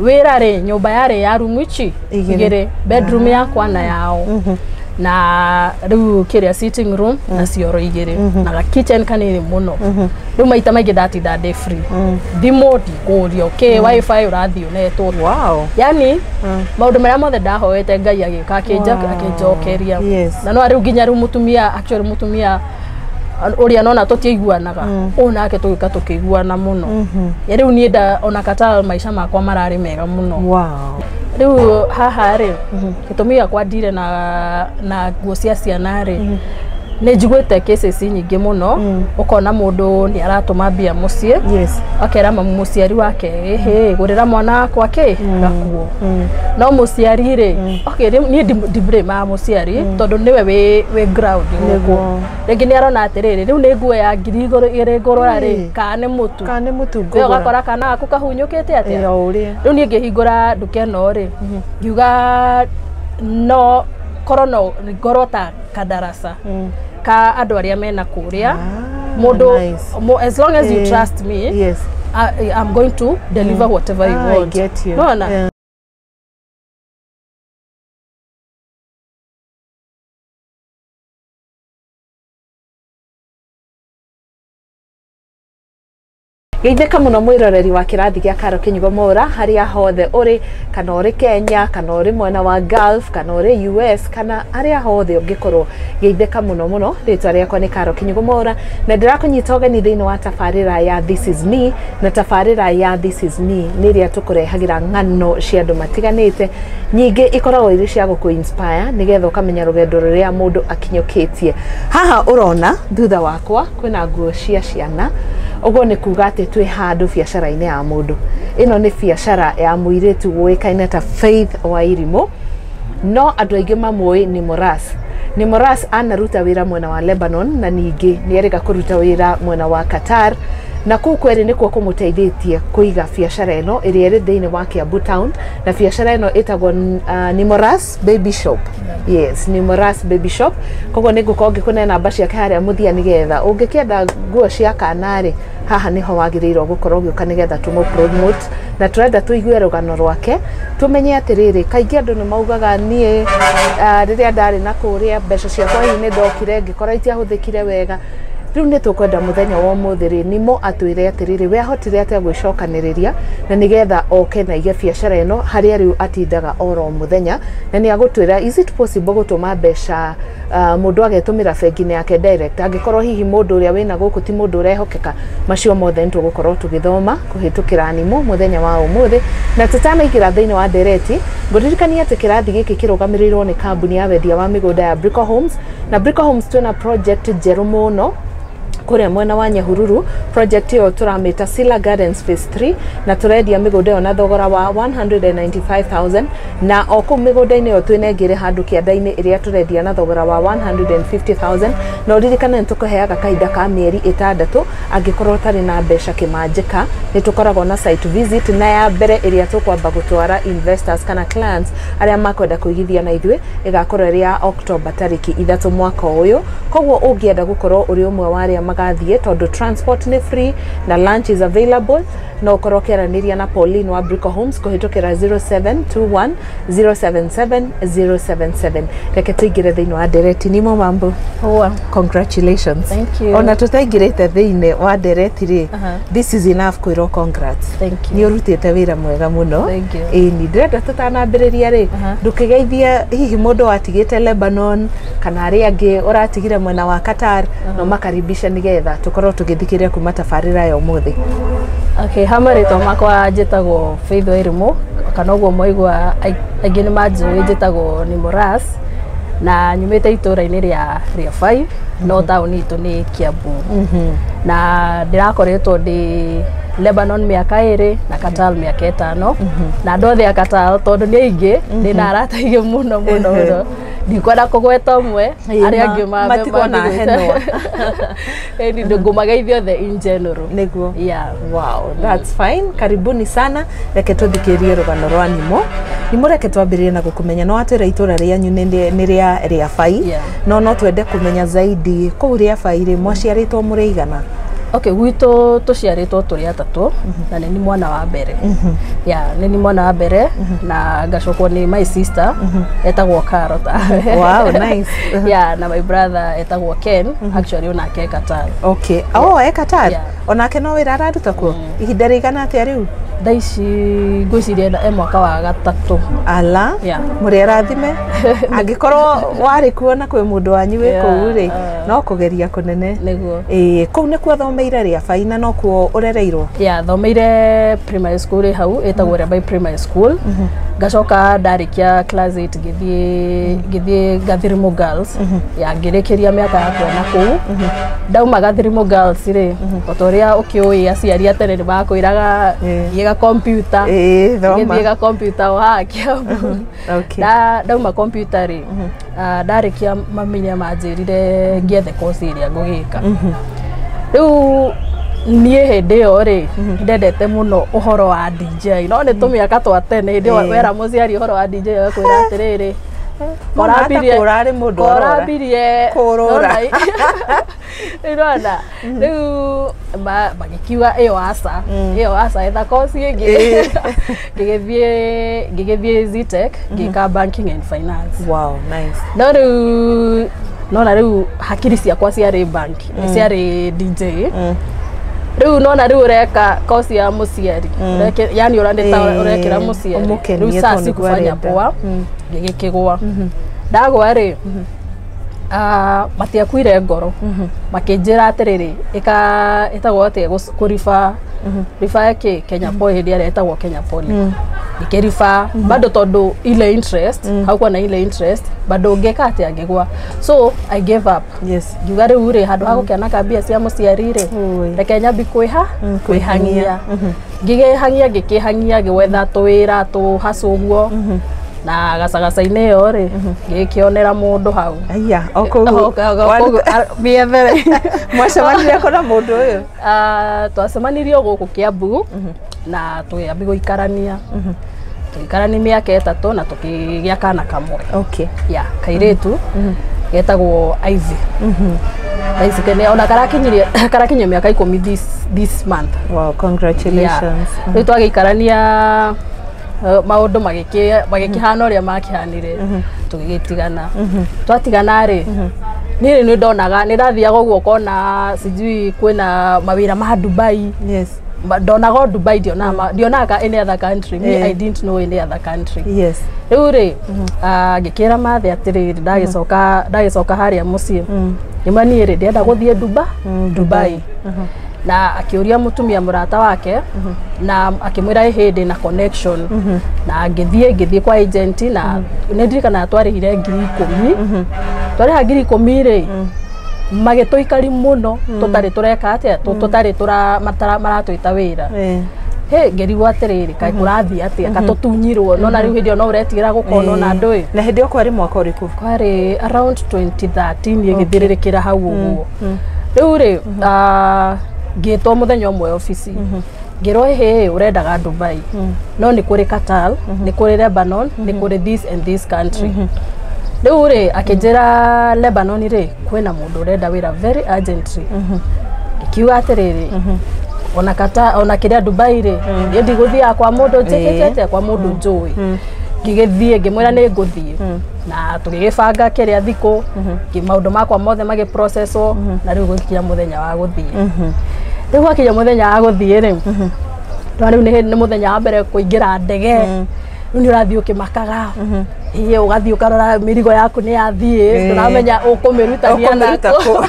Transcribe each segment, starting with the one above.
Wĩra rĩ, nyũmba yarĩ ya rumu ici Igĩrĩ. Igĩrĩ, bedroom yakwa na yao, na rĩu kĩrĩa sitting room na cioro igĩrĩ na ga kitchen kanini mũno. Rĩu maita maingĩ ndatinda ndĩ free, thimũ ndikũrio kĩ, WiFi ũrathiĩ ũnetwo. Yani maũndũ marĩa mothe ndahoete Ngai agĩũka akĩnjokeria. Na no rĩu nginya rĩu mũtumia, actually mũtumia ũrĩa nona tũtiaiguanaga, ũũ nake tũgĩũka tũkĩiguana mũno. Ya rĩu niĩ nda ona kata maica makwa mararĩ mega mũno. Rĩu haha rĩ, gĩtũmi gĩakwa ndire na nguo cia ciana rĩ, nĩ njiguĩte cases nyingĩ mũno, ũkona mũndũ nĩ aratũma mbia mũciĩ, akera mamu mũciari wake, ĩhĩ, gũrĩra mwana wakwa kĩ gakuo. No mũciari rĩ, okay, rĩu niĩ ndiblame mũciari tondũ nĩwe wĩ ground gũkũ. Rĩngĩ nĩ arona atĩrĩrĩ, rĩu nĩ nguo ya 2000 ngũrora rĩ, kana nĩ mũtu. Kana nĩ mũtu we ngũgũra. Ũgakora kana gaku kahunyũkĩte atĩa. Ĩ, o ũrĩa. Rĩu niĩ ngĩhingũra nduka ĩno rĩ, ngiuga no korwo no ngorwo ta kandaraca ka andũ arĩa mena kũrĩa. Mũndũ Nice. As long as you trust me, I'm going to deliver whatever you I want. get you. Nona. Yeah. Geithĩka mũno mwĩroreri wa kĩrathi gĩa Karo Kĩnyugo Mora harĩa hothe ũrĩ, kana ũrĩ Kenya, kana ũrĩ mwena wa Gulf, kana ũrĩ US, kana harĩa hothe ũngĩkorwo, geithĩka mũno mũno. Rĩtwa rĩakwa nĩ Karo Kĩnyugo Mora na ndĩrakũnyita ũgeni thĩinĩ wa tabarĩra ya This Is Me. Na tabarĩra ya This Is Me nĩ ĩrĩa tũkũrehagĩra ng'ano cia andũ matiganĩte, nyingĩ ikoragwo irĩ cia gũkũ inspire nĩgetha ũkamenya rũgendo rũrĩa mũndũ akinyũkĩtie. Haha ũrona thutha wakwa kwĩna nguo cia ciana, ũguo nĩ kuga atĩ twĩ handũ biacara-inĩ ya mũndũ. Ĩno nĩ biacara ya mũirĩtu ũĩkaine ta Faith Wairimũ, no andũ aingĩ mamũĩ nĩ Moras. Nĩ Moras anaruta wĩra mwena wa Lebanon na ningĩ nĩ erĩga kũruta wĩra mwena wa Qatar, na kũu kwerĩ nĩkuo kũmũteithĩtie kũiga biacara ĩno ĩrĩa ĩrĩ thĩinĩ wa Kiambu town. Na biacara ĩno ĩtagwo Nimoras Baby Shop. Yes, Nimoras Baby Shop. Koguo nĩ ngũkorwo ngĩkũne namba ciake harĩa mũthia nĩgetha ũngĩkĩenda nguo cia kana rĩ, haha nĩho wagĩrĩirwo gũkorwo ũgĩũka nĩgetha tũmũ promote. Na tũrenda tũigue rũgano rwake, tũmenye atĩrĩrĩ, kaingĩ andũ nĩ maugaga niĩ rĩrĩa ndarĩ na kũrĩa mbeca ciakwa hihi nĩ ndokire ngĩkora itiahũthĩkire wega. Rĩu nĩ tũkwenda mũthenya wa ũmũthĩ rĩ, Nimo atwĩre atĩrĩrĩ, we ahotire atĩa gwĩcokanĩrĩria na nĩgetha oke na aige biacara ĩno harĩa rĩu atindaga oro mũthenya. Na nĩ agũtwĩra, is it possible gũtũma mbeca mũndũ agetũmĩra bengi-inĩ yake direct angĩkorwo hihi mũndũ ũrĩa wĩna gũkũ ti mũndũ ũrehokeka? Macio mothe nĩ tũgũkorwo tũgĩthoma kũhĩtũkĩra Nimo mũthenya wa ũmũthĩ. Na tũtanaingĩra thĩinĩ wa ndereti, ngũririkania atĩ kĩrathi gĩkĩ kĩrũgamĩrĩirwo nĩ kambuni ya wendia wa mĩgũnda ya Brico Homes. Na Brico Homes twĩna project njerũ mũno kũrĩa mwena wa Nyahururu. Project ĩyo tũramĩta Sila Gardens Phase 3, na tũrendia mĩgũnda ĩyo na thogora wa 195,000. Na o kũu mĩgũnda-inĩ ĩyo twĩnengere handũ kĩanda-inĩ ĩrĩa tũrendia na thogora wa 150,000. Na ũririkane nĩ tũkũheaga kahinda ka mĩeri 6 angĩkorwo ũtarĩ na mbeca kĩmanjĩka. Nĩ tũkoragwo na site visit, na ya mbere ĩrĩa tũkwamba gũtwara investors kana clients arĩa makwenda kũigithia na ithuĩ ĩgakorwo ĩrĩ ya October tarĩki 3 mwaka ũyũ. Koguo ũngĩenda gũkorwo ũrĩ ũmwe wa arĩa magathiĩ, tondũ transport nĩ free na lunch is available, no ũkorwo ũkĩaranĩria na Pauline wa Brico Homes kũhĩtũkĩra 0721 077 077. Reke tũingĩre thĩinĩ wa ndereti. Nimo, mambo? Poa. Congratulations. Thank you. Ona tũtaingĩrĩte thĩinĩ wa ndereti rĩ, this is enough kwĩrwo congrats. Thank you. Nĩ ũrutĩte wĩra mwega mũno. Thank you. Ĩni ndĩrenda tũtanambĩrĩria rĩ, ndũkĩgeithie hihi mũndũ watigĩte Lebanon kana arĩa angĩ ũratigire mwena wa Qatar, no makaribisha nĩgetha tũkorwo tũgĩthikĩrĩria kuma tabarĩra ya ũmũthĩ. Okay, ha marĩtwa makwa njĩtagwo Faith Wairimu, kana ũguo mwaigua aingĩ nĩ manjũĩ njĩtagwo Nimoras, na nyumĩte itũũra-inĩ rĩa Rĩabai, no taũni itũ nĩ Kiambu. Na ndĩrakoretwo ndĩ Lebanon mĩaka 2 na Qatar mĩaka 5. Na andũ othe a Qatar, tondũ nĩ aingĩ, ndĩna arata aingĩ mũno mũno mũno, ndikwenda kũgweta ũmwe, arĩa angĩ mambe Matigwo na henwa. Ĩni ngũmageithia othe in general. Nĩguo. Yeah. Wow, that's fine. Karibuni sana. Reke tũthikĩrie rũgano rwa Nimo. Nimo, reke twambĩrĩrie na gũkũmenya. No watwĩra itũra rĩanyu nĩ rĩa Rĩabai. Yeah. No twende kũmenya zaidi kũu Rĩabai rĩ, mwaciarĩtwo mũrĩ aigana? Okay, gwitũ tũciarĩtwo tũrĩ atatũ na nĩ ni mwana wa mbere. Yeah, nĩ ni mwana wa mbere na ngacokwo nĩ my sister etagwo Carol. Wow, nice. Yeah, na my brother etagwo Ken, actually onake e Qatar. Okay, oh, e Qatar? Yeah. Onake no wĩra araruta kuo ihinda rĩigana atĩa rĩu? Thaa ici ngwĩciria e mwaka wa gatatũ. Ala. Yeah. Mũrĩ arathime angĩkorwo warĩ kuo na kwĩ mũndũ wanyu wĩ kũu rĩ, no kũgeria kũnene. Nĩguo. Ĩĩ, kũu nĩkuo thomeire rĩa baina no kuo ũrereirwo? Yeah, thomeire primary school ĩ hau ĩtagwo Rabai Primary School. Ngacoka ndarĩkia class 8 ngĩthiĩ Gathirimu Girls. Ya ngĩrĩkĩria mĩaka yakwa na kũu. Ndauma Gathirimu Girls rĩ, o ta ũrĩa ũkĩũĩ aciari a tene nĩ makwĩraga thiĩ ga computer. Ĩĩ, thoma. Ngĩthiĩ ga computer o haha Kiambu. Ndauma computer rĩ, ndarĩkia mami nĩ amanjĩrire ngĩethe course ĩrĩa ngũgĩka. Rĩu niĩ hĩndĩ ĩyo rĩ ndendete mũno ũhoro wa DJ, no nĩ tũmĩaka twa tene hĩndĩ ĩyo wera mũciari ũhoro wa DJ agakwĩra atĩrĩrĩ, Mwana hata kũra arĩ mũndũ arora. korambirie Kũrũra. Nona rĩu magĩkiuga ĩyo aca, ĩyo aca, etha kosi ĩngĩ. Ngĩgĩthiĩ Zetech ngĩka banking and finance. Wow, nice. No rĩu nona rĩu hakiri ciakwa ciarĩ bank, ciarĩ DJ. Rĩu nona rĩu ũreka kosi ya mũciari, yani ũranĩta ũrekĩra mũciari Ũmũkenie rĩu saa tondũ nĩguo sikufanya arenda. poa. Ngĩgĩkĩgwa. Ndagwa rĩ, matiakuire ngoro, makĩnjĩra atĩrĩrĩ, ĩka ĩtagwo atĩa, kũriba riba kĩ Kenya Poly, hĩndĩ ĩrĩa ĩtagwo Kenya Poly. Ngĩkĩriba bado tondũ ile interest haukuwa na ile interest bado ngĩka atĩa, ngĩgwa, so I gave up. Ngiuga rĩu rĩ, handũ ha gũkĩona mbia cia mũciari rĩ, Oi. reke nyambi kwĩha kwĩhang'ia. Ngĩgĩhang'ia, ngĩkĩhang'ia, ngĩgwetha tũwĩra tũhacũ ũguo na gacagaca-inĩ ĩyo rĩ, ngĩkĩonera mũndũ hau. Aya, o kũu. Mĩethere. Mwacemanirie kũ na mũndũ ũyũ? Ah, twacemanirie o gũkũ Kiambu na tũgĩambi gũikarania, tũgĩikarania mĩaka 3 na tũkĩgĩa kana kamwe. Ya kairĩtu getagwo Ivy. Thaa ici ona karakinyia mĩaka 10 this month. Wow, congratulations. Rĩu twagĩikarania, maũndũ magĩkĩhana ũrĩa makĩhanire, tũgĩgĩtigana. Twatigana rĩ, niĩ nĩ ndonaga nĩ ndathiaga ũguo ũkona sijui kwĩna mawĩra ma Dubai. Ndonaga o Dubai, ndionaga any other country. Me, I didn't know any other country. Rĩu rĩ, ngĩkĩra mathe atĩrĩrĩ, ndagĩcoka harĩa mũciĩ nĩma niĩ rĩ ndĩrenda gũthiĩ Dubai, na akĩũria mũtumia mũrata wake na akĩmwĩra ĩ hĩndĩ na connection, na ngĩthiĩ kwa agent na nĩ ndirikanaga twarĩhire 10,000. Twarĩha 10,000 rĩ, magĩtũikari mũno tũtarĩ tũreka atĩa, tũtarĩ maratwĩta wĩra. He ngĩrigwo atĩrĩrĩ, kaĩ kũrathiĩ atĩa, katũtunyirwo? Nona rĩu hĩndĩ ĩyo no ũretigĩra gũkonwo na andũ ĩ. Na hĩndĩ ĩyo kwarĩ mwaka ũrĩkũ? Kwarĩ around 2013 ĩgĩthirĩrĩkĩra hau ũguo. Rĩu rĩ, ngĩtwo mũthenya ũmwe obici, ngĩrwo hĩ ũrendaga Dubai, no nĩ kũrĩ Qatar, nĩ kũrĩ Lebanon, nĩ kũrĩ this and this country. Rĩu rĩ akĩnjĩra Lebanon rĩ kwĩna mũndũ ũrenda wĩra very urgently. Ngĩkiuga atĩrĩrĩ, ona Qatar ona kĩrĩa Dubai rĩ, niĩ ndigũthiaga kwa mũndũ njĩkĩte atĩa, kwa mũndũ njũĩ. Ngĩgĩthiĩ ngĩmwĩra nĩ ngũthiĩ na tũgĩgĩbanga kĩrĩa thikũ, maũndũ makwa mothe magĩprocesswo na rĩu gũgĩkinya mũthenya wa gũthiĩ. Rĩu gwakinya mũthenya wa gũthiĩ rĩ, no rĩu nĩ mũthenya wa mbere kũingĩra ndege, rĩu nĩ ũrathiĩ ũkĩmakaga, ĩĩ, ũgathiĩ ũkarora mĩrigo yaku nĩ yathiĩ, ndũramenya ũkũmĩrutania Ũkũmĩruta nakũ. kũ?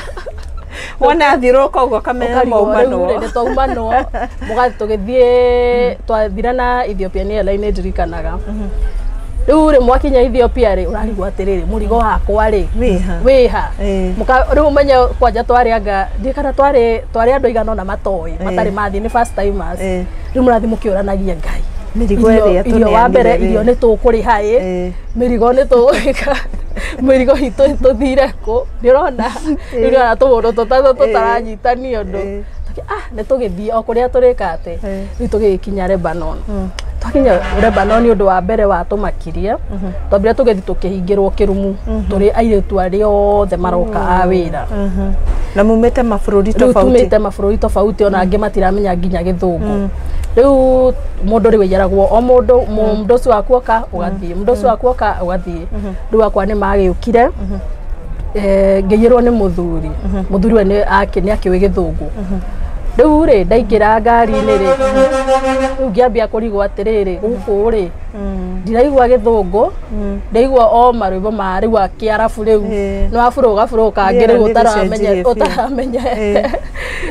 Wona athiũrũrũka ũguo ũkamenya Ũkarigwo rĩu maumanwo. rĩ, nĩ twaumanwo. Mũgathiĩ tũgĩthiĩ twathira na Ethiopian Airlines ndirikanaga. Rĩu rĩ mwakinya Ethiopia rĩ, ũrarigwo atĩrĩrĩ, mũrigo wakwa rĩ Wĩha? Wĩha? Rĩu ũmenye kwanja twarĩ anga ndirikana twarĩ andũ aigana ũna matoĩ, matarĩ mathiĩ, nĩ first timers. Rĩu mũrathiĩ mũkĩũranagia, Ngai, Mĩrigo ĩrĩa irio wa mbere tũneanire rĩ. Irio nĩ tũkũrĩha ĩ, mĩrigo nĩ tũgwĩka, mĩrigo itũ tũthire kũ? Nĩ ũrona rĩu nĩ ũrona tũmaũndũ tũtatũ tũtaranyitania ũndũ. Ah, nĩ tũgĩthiĩ o kũrĩa tũrĩka atĩ. Rĩu tũgĩgĩkinya Lebanon. Twakinya Lebanon nĩ ũndũ wa mbere watũmakirie, twambire tũgĩthiĩ tũkĩhingĩrwo kĩrumu tũrĩ airĩtu arĩa othe maroka a wĩra. Na mumĩte mabũrũri rĩu tofauti. Tumĩte mabũrũri tofauti, ona angĩ matiramenya nginya gĩthũngũ. Rĩu mũndũ rĩu aiyaragwo o mũndũ, mũndũ ũcio waku oka ũgathiĩ, mũndũ ũcio waku oka ũgathiĩ. Rĩu akwa nĩ magĩũkire, ngĩiyĩrwo nĩ mũthuri. Mũthuri we nĩ akĩũĩ gĩthũngũ. Rĩu rĩ, ndaingĩra ngari-inĩ rĩ, rĩu ngĩambia kũrigwo atĩrĩrĩ, gũkũ rĩ ndiraigua gĩthũngũ, ndaigua o marwĩmbo ma rĩu a kĩarabu rĩu nĩ wabũrũka bũrũka angĩ Rĩera rĩu nĩ ũtaramenye rĩcenjirie biũ. Ũtaramenyete.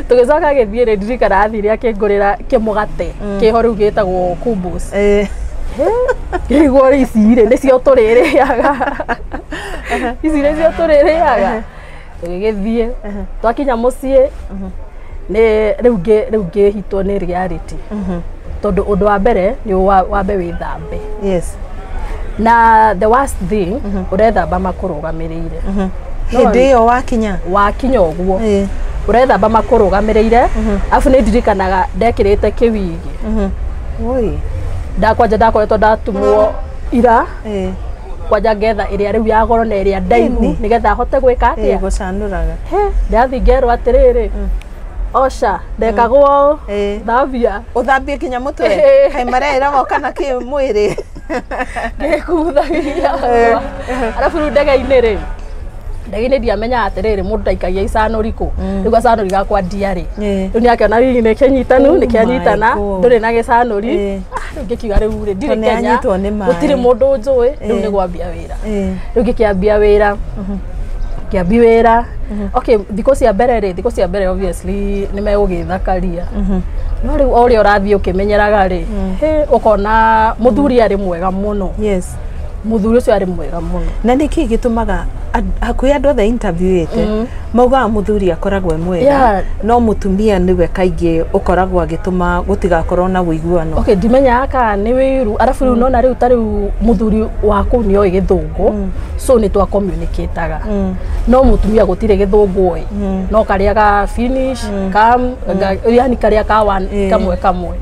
Tũgĩcoka gĩthiĩ rĩ, ndirikana athire akĩngũrĩra kĩmũgate kĩho rĩu gĩtagwo kumbus. Ngĩigua rĩ, ici rĩ nĩcio tũrĩrĩaga, ici nĩcio tũrĩrĩaga. Tũgĩgĩthiĩ, twakinya mũciĩ nĩ rĩu rĩu ngĩhitwo nĩ reality, tondũ ũndũ wa mbere nĩ wambe wĩthambe. Na the worst thing, ũrethamba makũrũgamĩrĩire. Hĩndĩ ĩyo wakinya? Wakinya ũguo ũrethamba makũrũgamĩrĩire. Arabu nĩ ndirikanaga ndekĩrĩte kĩwigi. Oi. Ndakwanja ndakoretwo ndatumwo ira, kwanja ngetha ĩrĩa rĩu ya goro na ĩrĩa ndaihu nĩgetha hote gwĩka atĩa? Gũcanũraga. He, ndathiĩ ngerwo atĩrĩrĩ, osha ndekagwo ũũ, thambia. Ũthambie kinya mũtwe? Kaĩ mareragwo kana kĩ mwĩrĩ? Ngĩkuthagia. Arabu rĩu ndege-inĩ rĩ, ndege-inĩ ndiamenyaga atĩrĩrĩ, mũndũ ndaikagia icanũri kũ. Rĩu gacanũri gakwa ndiarĩ. Rĩu nĩakĩona hihi nĩ kĩnyitanu, Oh nĩ kĩanyitana, my God. ndũrĩ na gĩcanũri. Ah, rĩu ngĩkiuga rĩu rĩ, ndirĩ Tondũ Kenya, nĩanyitwo nĩ maĩ. Gũtirĩ mũndũ njũĩ, rĩu nĩ gwambia wĩra. Rĩu ngĩkĩambia wĩra, ngĩambia wĩra. Okay, thikũ cia mbere rĩ, thikũ cia mbere obviously nĩ megũgĩthakaria, no rĩu o ũrĩa ũrathiĩ ũkĩmenyeraga rĩ, hĩ, ũkona mũthuri arĩ mwega mũno. Mũthuri ũcio arĩ mwega mũno. Na nĩ kĩĩ gĩtũmaga hakuhĩ andũ othe interviewĩte maugaga mũthuri akoragwo e mwega, no mũtumia nĩwe kaingĩ ũkoragwo agĩtũma gũtigakorwo na ũiguano? Okay, ndimenyaga kana nĩ wĩiru. Arabu rĩu nona rĩu ta rĩu mũthuri wa kũu nĩ oĩ gĩthũngũ, so nĩ twa communicataga, no mũtumia gũtirĩ gĩthũngũ oĩ, no karĩa ga finish kam yani karĩa ka one kamwe kamwe.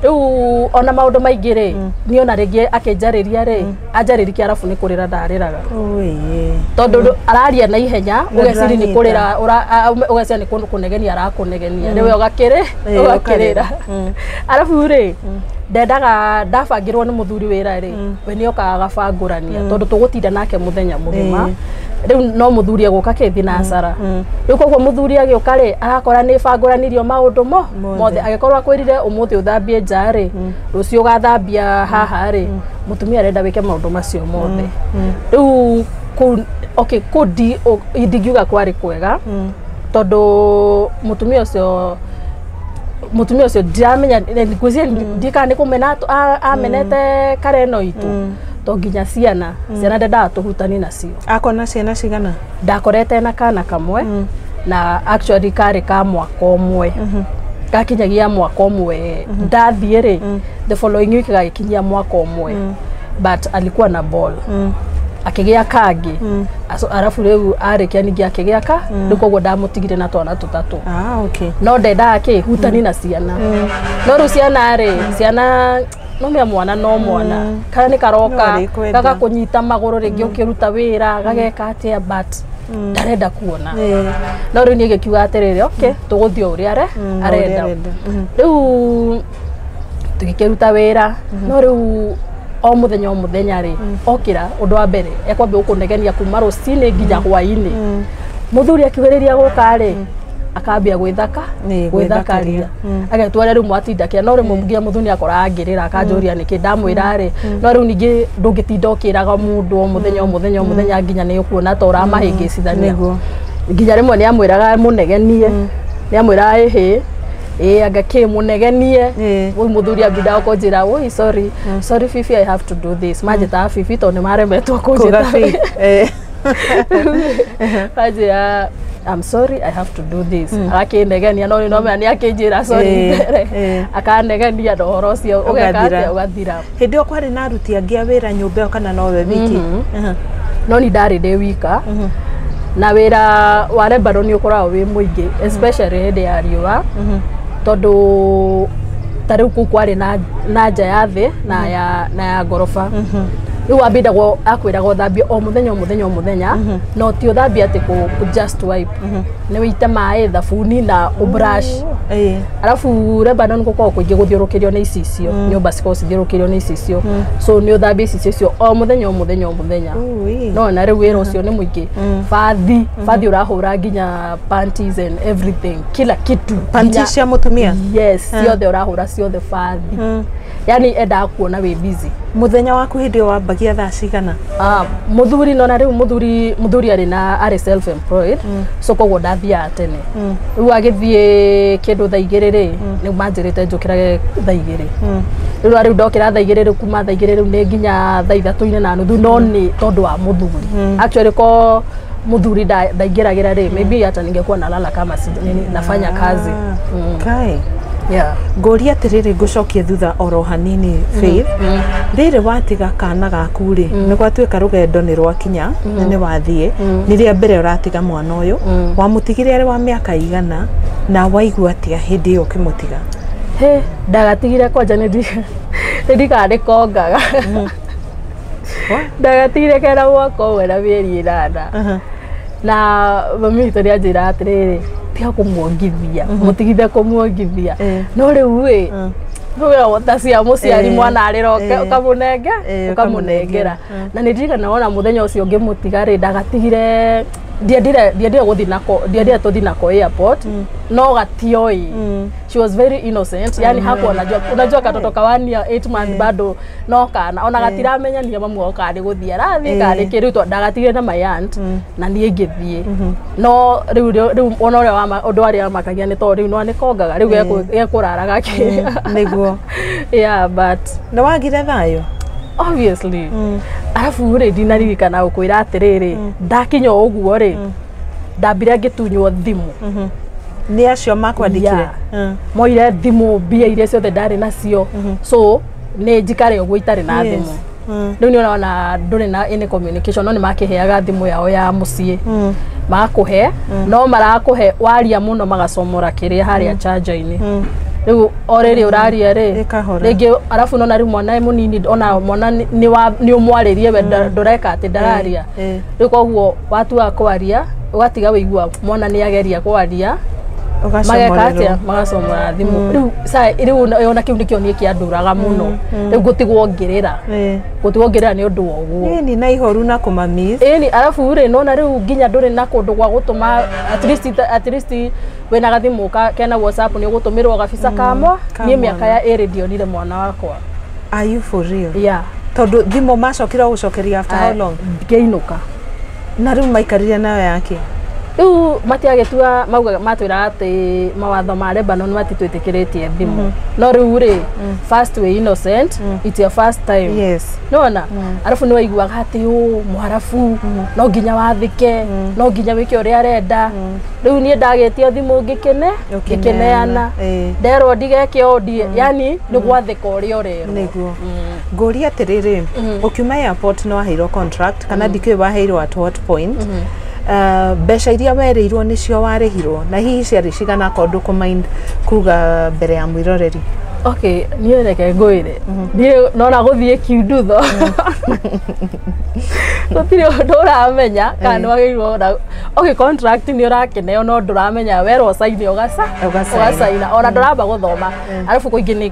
Rĩu ona maũndũ maingĩ rĩ, niĩ ona rĩngĩ akĩnjarĩria rĩ, anjarĩria kĩarabu nĩ kũrĩra ndarĩraga, Oi. Tondũ araria na ihenya, Na ũgeciria nĩ ndũranyita. kũrĩra ũgeciria nĩ kũnegenia arakũnegenia, rĩu ũgakĩrĩ ũgakĩrĩra. Ũkarĩra. Arabu rĩ, ndendaga ndabangĩrwo nĩ mũthuri wĩra rĩ, we nĩ okaga agabangũrania, tondũ tũgũtinda nake mũthenya mũgima. Rĩu no mũthuri egũka kĩthi na cara. Rĩu koguo mũthuri agĩũka rĩ, arakora nĩ bangũranirio maũndũ mo Mothe. Mothe. Agĩkorwo akwĩrire ũmũthĩ ũthambie nja rĩ, rũciũ ũgathambia haha rĩ, mũtumia arenda wĩke maũndũ macio mothe. Rĩu kũu, okay, kũu ndingiuga kwarĩ kwega, tondũ mũtumia ũcio ndiramenya, ngwĩciria ndikana nĩ kũmena amenete kare ĩno itũ, to nginya ciana ndendaga tũhutani nacio. Akona ciana cigana? Ndakorete na kana kamwe, na actually karĩ ka mwaka ũmwe, gakinyagia mwaka ũmwe ndathiĩ rĩ, the following week gagĩkinyia mwaka ũmwe, but alikuwa na ball, akĩgĩa kangĩ. Arabu rĩu arĩkia ningĩ akĩgĩa ka rĩu, koguo ndamũtigire na twana tũtatũ. Ah, okay. No ndendaga kĩ hutani na ciana, no rĩu ciana rĩ, ciana no mĩa mwana no mwana kana nĩ karoka No arĩkwenda. gagakũnyita magũrũ rĩngĩ ũkĩruta wĩra, gageka atĩa, but ndarenda kuona. No rĩu niĩ gĩkiuga atĩrĩrĩ, okay, tũgũthiĩ o ũrĩa O ũrĩa arenda. arenda. Rĩu tũgĩkĩruta wĩra, no rĩu o mũthenya o mũthenya rĩ, okĩra ũndũ wa mbere ekwambia gũkũnegenia kuma rũcinĩ nginya hwainĩ. Mũthuri akiugĩrĩria gũka rĩ, akambia gwĩthaka Nĩ, gwĩthakaria. Gwĩthakaria. Agetwara rĩu mwatinda kĩa, no rĩmwe nginya mũthuri akoraga ngĩrĩra, akanjũria nĩkĩ ndamwĩra rĩ. No rĩu ningĩ ndũngĩtinda ũkĩraga mũndũ o mũthenya o mũthenya o mũthenya, nginya nĩ ũkuona ta ũramahĩngĩcithania. Nginya rĩmwe nĩ amwĩraga mũnegenie, nĩ amwĩraga ĩhĩ ĩ anga kĩ mũnegenie. Rĩu mũthuri ambindaga kũnjĩra, "Oi, sorry, sorry fifi, I have to do this." Manjĩtaga fifi tondũ nĩ maremetwo Kuga kũnjĩta. fi. Anjĩra, "I'm sorry, I have to do this." Agakĩnegenia, no rĩu no menya nĩ akĩnjĩra sorry mbere. Akanegenia na ũhoro ũcio ũgeka Ũgathira. atĩa, ũgathira. Hĩndĩ ĩyo kwarĩ na aruti angĩ a wĩra nyũmba ĩyo kana nowe wiki? No ni ndarĩ ndĩ wika, na wĩra wa Lebanon nĩ ũkoragwo wĩ mũingĩ, especially hĩndĩ ya riũa, tondũ Ta rĩu kũu kwarĩ na nja ya thĩ na ya ngoroba. Rĩu wambindagwo akwĩraga ũthambie o mũthenya, o mũthenya, o mũthenya, no ti ũthambie atĩ kũ just wipe, nĩ wĩite maĩ, thabuni na ũbrush. Arabu Lebanon gũkoragwo kũingĩ gũthiũrũkĩrio nĩ icicio, nyũmba cikoragwo cithiũrũkĩirio nĩ icicio, so nĩ ũthambie icicio icio o mũthenya, o mũthenya, o mũthenya. Ui. No na rĩu wĩra ũcio nĩ mũingĩ, bathi bathi ũrahũra nginya panties and everything, kila kitu. Panty cia mũtumia? Yes, ciothe ũrahũra ciothe bathi, yani endaga kuona wĩ busy. Mũthenya waku hĩndĩ ĩyo wambagia thaa cigana? Ah, muthuri nona rĩu muthuri arĩ na arĩ self employed, so koguo ndathiaga tene. Rĩu agĩthiĩ kĩndũ thaa 2 rĩ, nĩ manjĩrĩte njũkĩrage thaa 2. Rĩu ndokĩra thaa 2, rĩu kuma thaa 2 rĩu nĩ nginya thaa 3:30, no nĩ tondũ wa muthuri. Actually ko muthuri ndaingĩragĩra rĩ, maybe hata ningekuwa nalala kama si, nini, nafanya kazi. Kai. Yeah. Ngũria atĩrĩrĩ, ngũcokie thutha oro hanini, Faith. Rĩrĩ watiga kana gaku rĩ, nĩ gwatuĩka rũgendo nĩ rwakinya na nĩ wathiĩ, nĩ rĩa mbere ũratiga mwana ũyũ, wamũtigire arĩ wa mĩaka igana, na waigua atĩa hĩndĩ ĩyo ũkĩmũtiga? He ndagatigire kwanja nĩ ndikaga nĩ kongaga. Ndagatigire kena mwaka 1 na mĩeri 8, na mami witũ nĩ anjĩra atĩrĩrĩ, tiga kũmuongithia, mũtigithe kũmuongithia. No rĩu ĩ rĩu ta cia mũciari, mwana arĩra ũkamũnenge ũkamũnengera. Na nĩ ndirikana ona mũthenya ũcio ngĩmũtiga rĩ, ndagatigire, ndiendire gũthiĩ nako, ndiendire tũthiĩ nako airport, no gatioĩ. She was very innocent, yani hakuwa anajua. Unajua katoto ka 1 year 8 months bado no kana ona gatiramenya nĩ mamu wao kana nĩ gũthiĩ arathiĩ kana nĩ kĩ. Rĩu ndagatigire na my aunt na niĩ ngĩthiĩ, no rĩu ona ũrĩa ũndũ arĩa wamakagia nĩ tondũ rĩu no nĩ kongaga rĩu gekũrara gakĩ. Nĩguo. Yeah, but Nĩ wagire thayũ? Obviously. Arabu rĩ, ndinaririkana gũkwĩra atĩrĩrĩ, ndakinya o ũguo rĩ, ndambire ngĩtunywo thimũ. Nĩ acio makwandĩkire? Yeah. Moire thimũ, mbia iria ciothe ndarĩ nacio, so nĩ njikare ũguo itarĩ na thimũ. Rĩu nĩ ũrona ndũrĩ na any communication, no nĩ makĩheaga thimũ yao ya mũciĩ, makũhe, no marakũhe waria mũno magacomora kĩrĩa harĩa charger-inĩ. Rĩu o rĩrĩ ũraria rĩ, Ĩkahora. Rĩngĩ arabu nona rĩu mwana e mũnini, ona mwana nĩ ũmwarĩrie we ndũreka atĩ ndararia. Rĩu koguo watua kwaria ũgatiga wĩigua mwana nĩ ageria kwaria, mageka atĩa, magacomora thimũ. Rĩu rĩu ona kĩu nĩkĩo niĩ kĩandũraga mũno, rĩu ngũtigwo ngĩrĩra, ngũtigwo ngĩrĩra nĩ ũndũ wa ũguo. Ĩni na ihoru na kũmamiss. Ĩni, arabu rĩ, nona rĩu nginya ndũrĩ na kũndũ gwa gũtũma, at least wĩna gathimũ kena WhatsApp, nĩ ũgũtũmĩrwo gabica ka mwa ka niĩ mĩaka mwana. ya ĩrĩ ndionire mwana wakwa. Are you for real? Yeah. Tondũ thimũ macokire gũcokeria after how long? Ngĩinũka. Na rĩu maikarire nayo yake? Rĩu matiagĩtua maugaga, matwĩraga atĩ mawatho ma Lebanon matitwĩtĩkĩrĩtie thimũ, no rĩu rĩ, first we innocent, it's your first time. Nona arabu nĩ waiguaga atĩ ũ mũharabu no nginya wathĩke, no nginya wĩke ũrĩa arenda. Rĩu niĩ ndagĩtio thimũ ngĩkene, ngĩkĩneana. Nderwo ndigeke ũũ yani nĩ gwathĩka ũrĩa ũrerwo. Nĩguo ngũria atĩrĩrĩ, ũkiuma airport nĩ waheirwo contract kana ndikĩũĩ waheirwo at what point? Mbeca iria werĩirwo nĩcio warĩhirwo, na hihi ciarĩ cigana akorwo ndũkũmind kuga mbere ya mwĩroreri? Okay, niĩ reke ngwĩre, niĩ nona gũthiĩ kiundutho gũtirĩ ũndũ ũramenya kana nĩ wagĩrĩirwo okay, contract nĩ ũrakĩneo no ndũramenya, werwo caine ũgaca Ũgacaina. Ũgacaina ona ndũramba gũthoma, arabu kũingĩ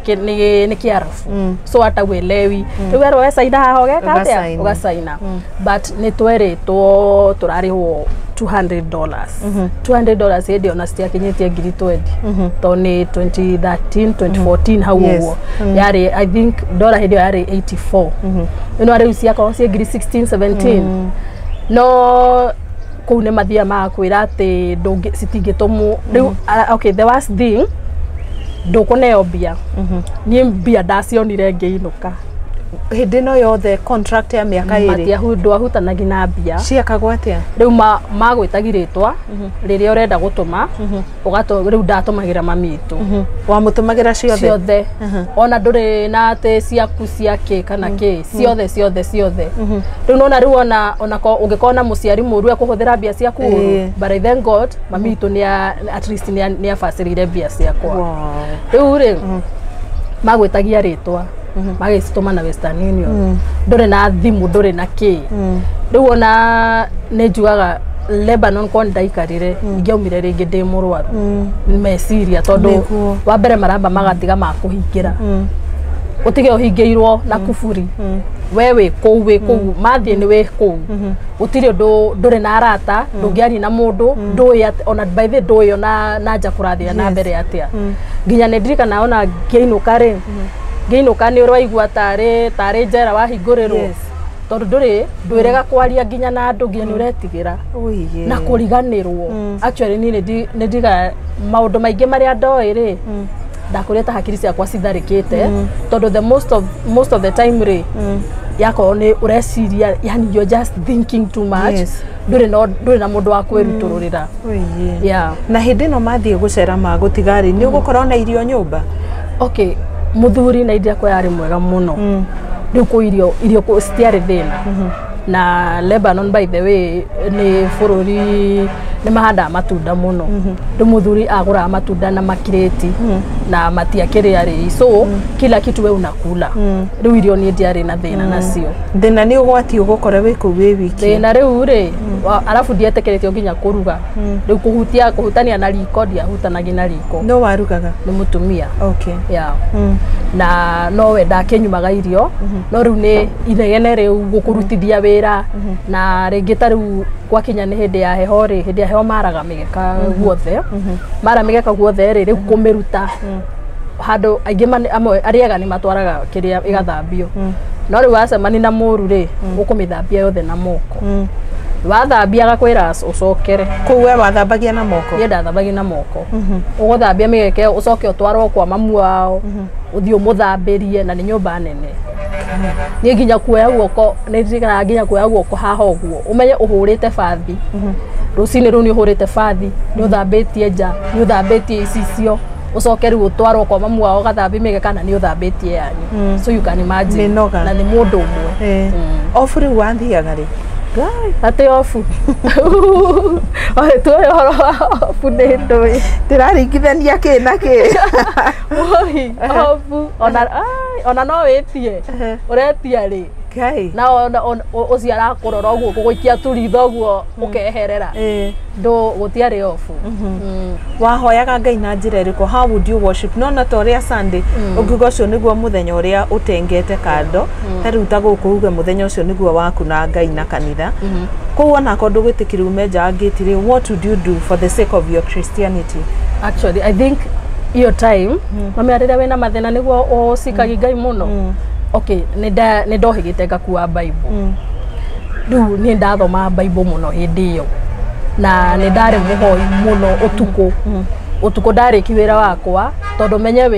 nĩ kĩarabu, so hata uelewi. Rĩu werwo wecaina haha ũgeka atĩa? Ũgacaina. Ũgacaina, but nĩ twerĩtwo tũrarĩhwo $200, $200 hĩndĩ ona citiakinyĩtie ngiri 20, tondũ nĩ 2013 2014 hau ũguo yarĩ. I think dollar hĩndĩ ĩyo yarĩ 84, ĩno rĩu ciakorwo ciĩ ngiri 16 17, no kũu nĩ mathiaga magakwĩra atĩ citingĩtũmwo rĩu. Okay, the worst thing, ndũkũneo mbia. Niĩ mbia ndacionire ngĩinũka. Hĩndĩ ĩno yothe contract ya mĩaka 2? Ndwahutanagia na mbia. Ciekagwo atĩa? Rĩu magwĩtagi rĩtwa rĩrĩa ũrenda gũtũma rĩu ndatũmagĩra mami witũ. Wamũtũmagĩra ciothe? Ciothe, ona ndũrĩ na atĩ ciaku cia kĩ kana kĩ, ciothe ciothe ciothe. Rĩu nona rĩu ona ũngĩkorwo na mũciari mũru ekũhũthĩra mbia ciaku ũru, but I thank God mami witũ at least nĩ abacĩrĩire mbia ciakwa. Rĩu rĩ, Magwĩtagia rĩtwa, magĩcitũma na Western Union. Ndũrĩ na thimũ, ndũrĩ na kĩ. Rĩu ona nĩ njugaga Lebanon kwa ndaikarire, ingĩaumire rĩngĩ ndĩ mũrwaru meciria, tondũ wa mbere maramba magatiga makũhingĩra, ũtige ũhingĩirwo na kuburi. We wĩ kũu, wĩ kũu, mathiĩ nĩ wĩ kũu, gũtirĩ ũndũ, ndũrĩ na arata, ndũngĩaria na mũndũ, ndũĩ ona by the way ndũĩ ona na nja kũrathiĩ na mbere atĩa. Nginya nĩ ndirikana ona ngĩinũka rĩ, ngĩinũka nĩ ũraigua tarĩ njera wahingũrĩrwo, tondũ ndũrĩ ndwĩrega kwaria nginya na andũ, nginya nĩ ũretigĩra na kũriganĩrwo. Actually niĩ nĩ ndiga maũndũ maingĩ marĩa ndoĩ rĩ, ndakũrĩte hakiri ciakwa citharĩkĩte, tondũ the most of the time rĩ, yakorwo nĩ ũreciria, yani you're just thinking too much. Ndũrĩ na mũndũ wa kwĩrutũrũrĩra. Yeah. Na hĩndĩ ĩno mathiĩ gũcera magũtiga rĩ, nĩ ũgũkorwo na irio nyũmba? Okay, mũthuri na indi yakwa yarĩ mwega mũno. Rĩu kũ irio kũ citiarĩ thĩna. Na Lebanon, by the way, nĩ bũrũri nĩ mahandaga matunda mũno. Rĩu mũthuri agũraga matunda na makirĩti na matiakĩrĩ arĩi, so kila kitu we unakula. Rĩu irio niĩ ndiarĩ na thĩna nacio. Thĩna nĩ ũgwati ũgũkora wĩ kũu wĩ wiki. Thĩna rĩu rĩ, arabu ndietĩkĩrĩtio nginya kũruga. Rĩu kũhutia, kũhutania na riko, ndiahutanagia na riko. No warugaga? Nĩ mũtumia. Yeah. Na nowe ndakĩnyumaga irio, no rĩu nĩ inegene rĩu gũkũrutithia wĩra. Na rĩngĩ ta rĩu gwakinya nĩ hĩndĩ ya heho rĩ, hĩndĩ ya heho maraga mĩgeka guothe. Mara mĩgeka guothe rĩ, rĩu kũmĩruta handũ aingĩ amwe arĩega nĩ matwaraga kĩrĩa ĩgathambio, no rĩu wacemani na mũru rĩ, ũkũmĩthambia yothe na moko. Wathambia agakwĩra ũcokere. Kũu we wathambagia na moko? Niĩ ndathambagia na moko. Ũgũthambia mĩgeka ĩyo, ũcoke ũtwarwo kwa mamu wao, ũthiĩ ũmũthambĩrie, na nĩ nyũmba nene. Niĩ nginya kuoya guoko, nĩ ndirikanaga nginya kuoya guoko haha ũguo, ũmenye ũhũrĩte bathi rũcinĩ rũu, nĩ ũhũrĩte bathi, nĩ ũthambĩtie nja, nĩ ũthambĩtie icicio, ũcoke rĩu ũtwarwo kwa mamu wao ũgathambie mĩgeka na nĩ ũthambĩtie yanyu. So you can imagine. Mĩnoga. Na nĩ mũndũ ũmwe. Off rĩu wathiaga rĩ? Atĩ off, tuoĩ ũhoro wa off nĩ ndũĩ. Ndĩraringithania kĩ na kĩ? Oi, off ona ai, ona no wĩtie, ũretia rĩ? Ngai. Na ona ũcio arakũrora ũguo, gũgũikia turitho ũguo, ũkeherera. Ndũ gũtiarĩ off. Wahoyaga Ngai na njĩra ĩrĩkũ? How would you worship? Nona ta ũrĩa Sunday ũngiuga ũcio nĩguo mũthenya ũrĩa ũtengete kando, ta rĩu ta gũkũ uge mũthenya ũcio nĩguo waku na Ngai na kanitha, kũu onakorwo ndũgwĩtĩkĩra ume nja wa ngĩti rĩ, what would you do for the sake of your Christianity? Actually, I think iyo time mamĩa rĩrĩa wĩna mathĩna nĩguo ũcikagi Ngai mũno. Okay, nĩ ndohĩgĩte ngakua Bible. Rĩu nĩ ndathomaga Bible mũno hĩndĩ ĩyo, na nĩ ndarĩ mũhoi mũno ũtukũ. Ũtukũ ndarĩki wĩra wakwa, tondũ menye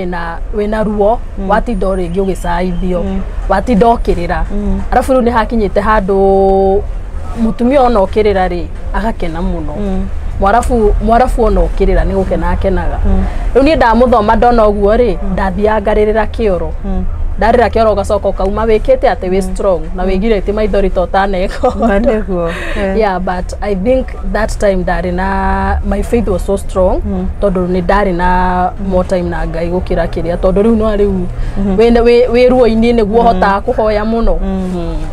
wĩna ruo, watinda o rĩngĩ ũgĩcaithio, watinda ũkĩrĩra. Arabu rĩu nĩ hakinyĩte handũ mũtumia ona ũkĩrĩra rĩ, agakena mũno. Mwarabu ona ũkĩrĩra nĩ gũkena akenaga. Rĩu niĩ ndamũthoma, ndona ũguo rĩ, ndathiaga ngarĩrĩra kĩoro. Ndarĩra kĩoro, ũgacoka ũkauma wĩkĩte atĩ wĩ strong na wĩgirĩtie maithori ta ũtaneka. Ma nĩguo. Yeah, but I think that time ndarĩ na, my faith was so strong, tondũ nĩ ndarĩ na more time na Ngai gũkĩra kĩrĩa, tondũ rĩu no rĩu wĩ ruo-inĩ nĩguo hotaga kũhoya mũno.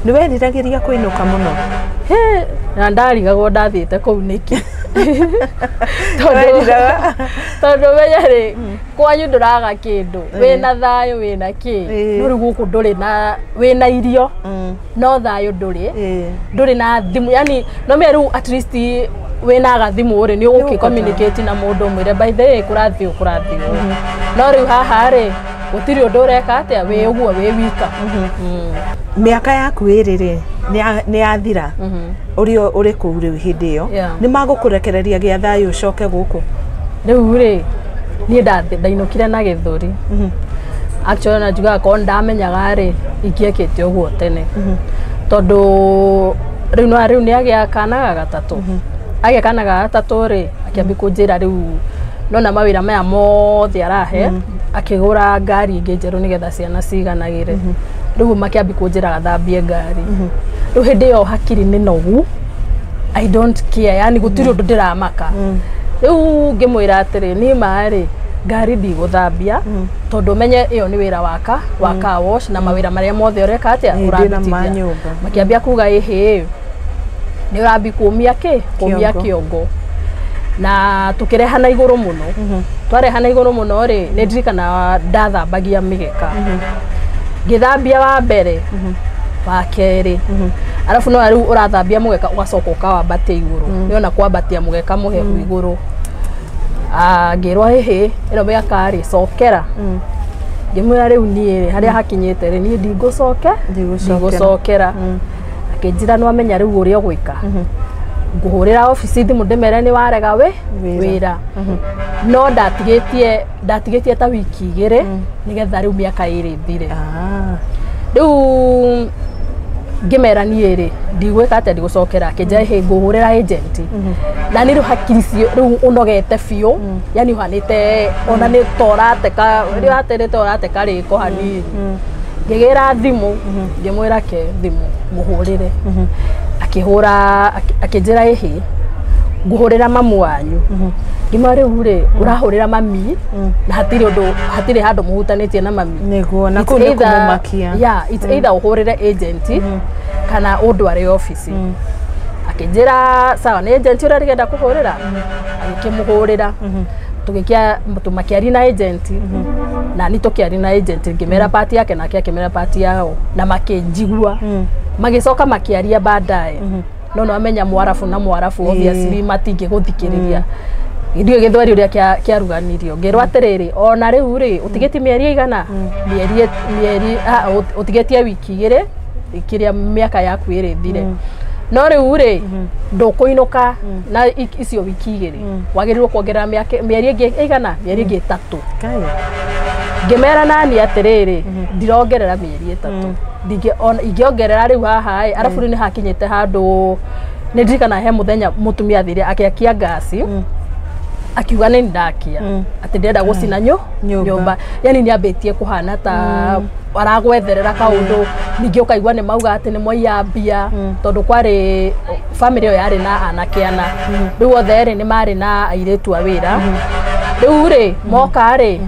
Nĩ weriragĩria kũinũka mũno? He, na ndarigagwo ndathiĩte kũu nĩkĩ, tondũ Weriraga? Tondũ menya rĩ, kwanyu ndũraga kĩndũ, wĩna thayũ, wĩna kĩ. No rĩu gũkũ ndũrĩ na, wĩna irio no thayũ ndũrĩ. Ndũrĩ na thimũ, yani no menya rĩu at least wĩna gathimũ rĩ, nĩ ũgũkĩ Nĩũkũhota. communicate na mũndũ, ũmwĩre, "By the way, kũrathiĩ ũũ, kũrathiĩ ũũ." No rĩu haha rĩ, gũtirĩ ũndũ ũreka atĩa, wĩ ũguo wĩ wika. Mĩaka yaku ĩrĩ rĩ, nĩ yathira ũrĩ ũrĩ kũu rĩu hĩndĩ ĩyo, nĩ magũkũrekereria gĩa thayũ ũcoke gũkũ? Rĩu rĩ, niĩ ndainũkire na gĩthũri. Actually na njugaga korwo ndamenyaga rĩ, ingĩekĩte ũguo tene, tondũ rĩu no rĩu nĩ agĩa kana ga gatatũ. Agĩa kana ga gatatũ rĩ, akĩambia kũnjĩra rĩu nona mawĩra maya mothe arahe, akĩgũra ngari ĩngĩ njerũ nĩgetha ciana ciganagĩre. Rĩu makĩambia kũnjĩra gathambie ngari. Rĩu hĩndĩ ĩyo hakiri nĩ nogu, I don't care, yani gũtirĩ ũndũ ndĩramaka. Rĩu ngĩmwĩra atĩrĩ, niĩ ma rĩ, Ngari ndigũthambia tondũ menye ĩyo nĩ wĩra waka wa car wash na mawĩra marĩa mothe ũreka atĩa Ĩĩ, ndĩna ma ũrarutithia. nyũmba. Makĩambia kuga ĩhĩ nĩ ũrambi kũmia kĩ kũmia Kĩongo. Kĩongo na tukĩrehana igũrũ mũno. Twarehana igũrũ mũno rĩ, nĩ ndirikana ndathambagia mĩgeka, ngĩthambia wa mbere, wa kerĩ, arabu no rĩu ũrathambia mũgeka ũgacoka ũkawambatia igũrũ, nĩona kwambatia mũgeka mũhehu igũrũ. Ah, ngĩrwo hĩhĩ ĩno mĩaka rĩ cokera. Ngĩmwĩra rĩu niĩ rĩ harĩa hakinyĩte rĩ niĩ ndingũcoke Ndigũcokera. Ndigũcokera. Akĩnjĩra nĩwamenya rĩu ũrĩa ũgwĩka, ngũhũrĩra obici thimũ ndĩmere nĩ warega wĩ Wĩra. Wĩra no ndatigĩtie ta wiki 2 nĩgetha rĩu mĩaka 2 ĩthire. Ah. Rĩu ngĩmera niĩ rĩ ndigwĩka atĩa ndigũcokera. Akĩnjĩra hĩ ngũhũrĩra agent na nĩ rĩu hakiri cio rĩu ũnogete biũ, yani ũhanĩte ona nĩ ta ũrateka rĩu atĩrĩ ta ũrateka rĩko hanini. Ngĩgĩra thimũ ngĩmwĩra ke thimũ mũhũrĩre, akĩhũra akĩnjĩra ĩhĩ ngũhũrĩra mamu wanyu. Ngĩmwĩra rĩu rĩ ũrahũrĩra mami na hatirĩ ũndũ hatirĩ handũ mũhutanĩtie na mami. Nĩguo na It's kũu nĩ either- kũmũmakia. Yeah, it's either ũhũrĩre agent kana ũndware obici. Akĩnjĩra sawa nĩ agent ũrĩa ndĩrenda kũhũrĩra, agĩkĩmũhũrĩra tũgĩkia tũmakĩaria na agent na ni tũkĩaria na agent, ngĩmera part yake nake akĩmera part yao na makĩnjigua, magĩcoka makĩaria baadaye. No nĩwamenya mwarabu na mwarabu obviously matingĩgũthikĩrĩria. Ndiũĩ gĩthweri ũrĩa kĩaruganirio. Ngĩrwo atĩrĩrĩ ona rĩu rĩ ũtigĩtie mĩeri ĩigana mĩeri mĩeri ah, ũtigĩtie wiki 2 kĩrĩa mĩaka yaku 2 ĩthire, no rĩu rĩ ndũkũinũka na icio wiki 2 wagĩrĩirwo kuongerera mĩeri ĩngĩ ĩigana mĩeri ĩngĩ 3. Kai. Ngĩmera nani atĩrĩrĩ ndirongerera mĩeri 3. Ingĩongerera rĩu haha ĩ arabu rĩu nĩ hakinyĩte handũ nĩ ndirikana he mũthenya mũtumia athire akĩakia ngasi akiuga nĩ ndakia atĩ ndĩrenda gũcina Nyũmba. Nyũmba, yani nĩ ambĩtie kũhana ta aragwetherera kaũndũ. Ningĩ ũkaigua nĩ mauga atĩ nĩ mwaiya mbia tondũ kwarĩ family ĩyo yarĩ na anake ana, rĩu othe rĩ nĩ marĩ na airĩtu a wĩra. Rĩu rĩ moka rĩ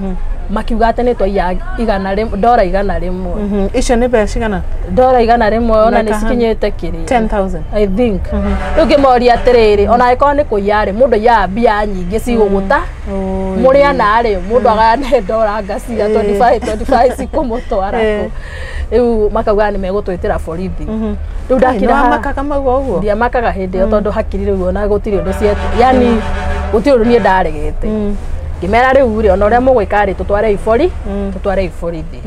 makiuga atĩ nĩ twaiya $100. Icio nĩ mbeca cigana? $100 ona nĩ Like a cikinyĩte kĩrĩa 10,000. I think. Rĩu ngĩmoria atĩrĩrĩ ona angĩkorwo nĩ kũiya rĩ mũndũ aiyaga mbia nyingĩ cigũgũta mũrĩ ana rĩ mũndũ agayane ndora ngaciga 25 25 cikũmũtwara kũ. Rĩu makauga nĩ megũtwĩtĩra borithi. Rĩu ndakira haha Nĩwamakaga mauga ũguo? Ndiamakaga hĩndĩ ĩyo tondũ hakiri rĩu ona gũtirĩ ũndũ ciet yani gũtirĩ ũndũ niĩ ndaregete. Ngĩmera rĩu rĩ ona ũrĩa mũgwĩka rĩ tũtware ibori tũtware iborithi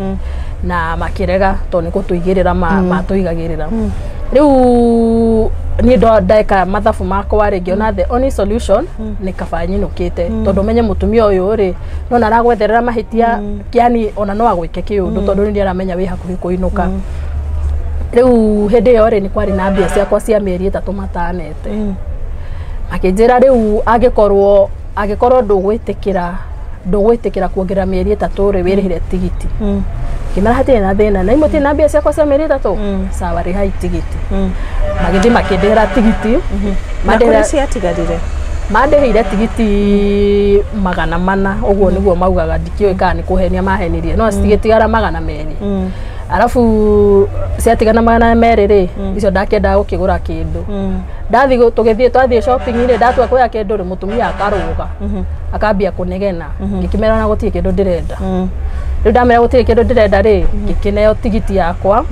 na makĩrega tondũ nĩ gũtũigĩrĩra matũigagĩrĩra. Rĩu niĩ ndeka mathabu makwa rĩ ngĩona the only solution nĩ kaba nyinũkĩte tondũ menye mũtumia ũyũ rĩ nona aragwetherera mahĩtia, yani ona no agwĩke kĩũndũ tondũ rĩu nĩ aramenya wĩ hakuhĩ kũinũka. Rĩu hĩndĩ ĩyo rĩ nĩ kwarĩ na mbia ciakwa cia mĩeri 3 matanete. Makĩnjĩra rĩu angĩkorwo ndũgwĩtĩkĩra kuongerera mĩeri 3 rĩ wĩrĩhĩre tigiti. Ngĩmera hatirĩ na thĩna na imwe na mbia ciakwa cia mĩeri 3, sawa rĩhai tigiti. Magĩthiĩ makĩndĩhĩra tigiti. Na kũrĩ Mandĩhĩra ciatigarire? Mandĩhĩire tigiti 400 ũguo nĩguo maugaga, ndikĩũĩ kana nĩ kũhenia mahenirie, no cigĩtigara 200. Arabu ciatigana 200 rĩ icio ndakĩendaga gũkĩgũra kĩndũ. Ndathiĩ tũgĩthiĩ twathiĩ shopping rĩ ndatua kuoya kĩndũ rĩ mũtumia akarũga akambia kũnegena. Ngĩkĩmera na gũtirĩ kĩndũ ndĩrenda. Rĩu ndamera gũtirĩ kĩndũ ndĩrenda rĩ ngĩkĩneo tigiti yakwa,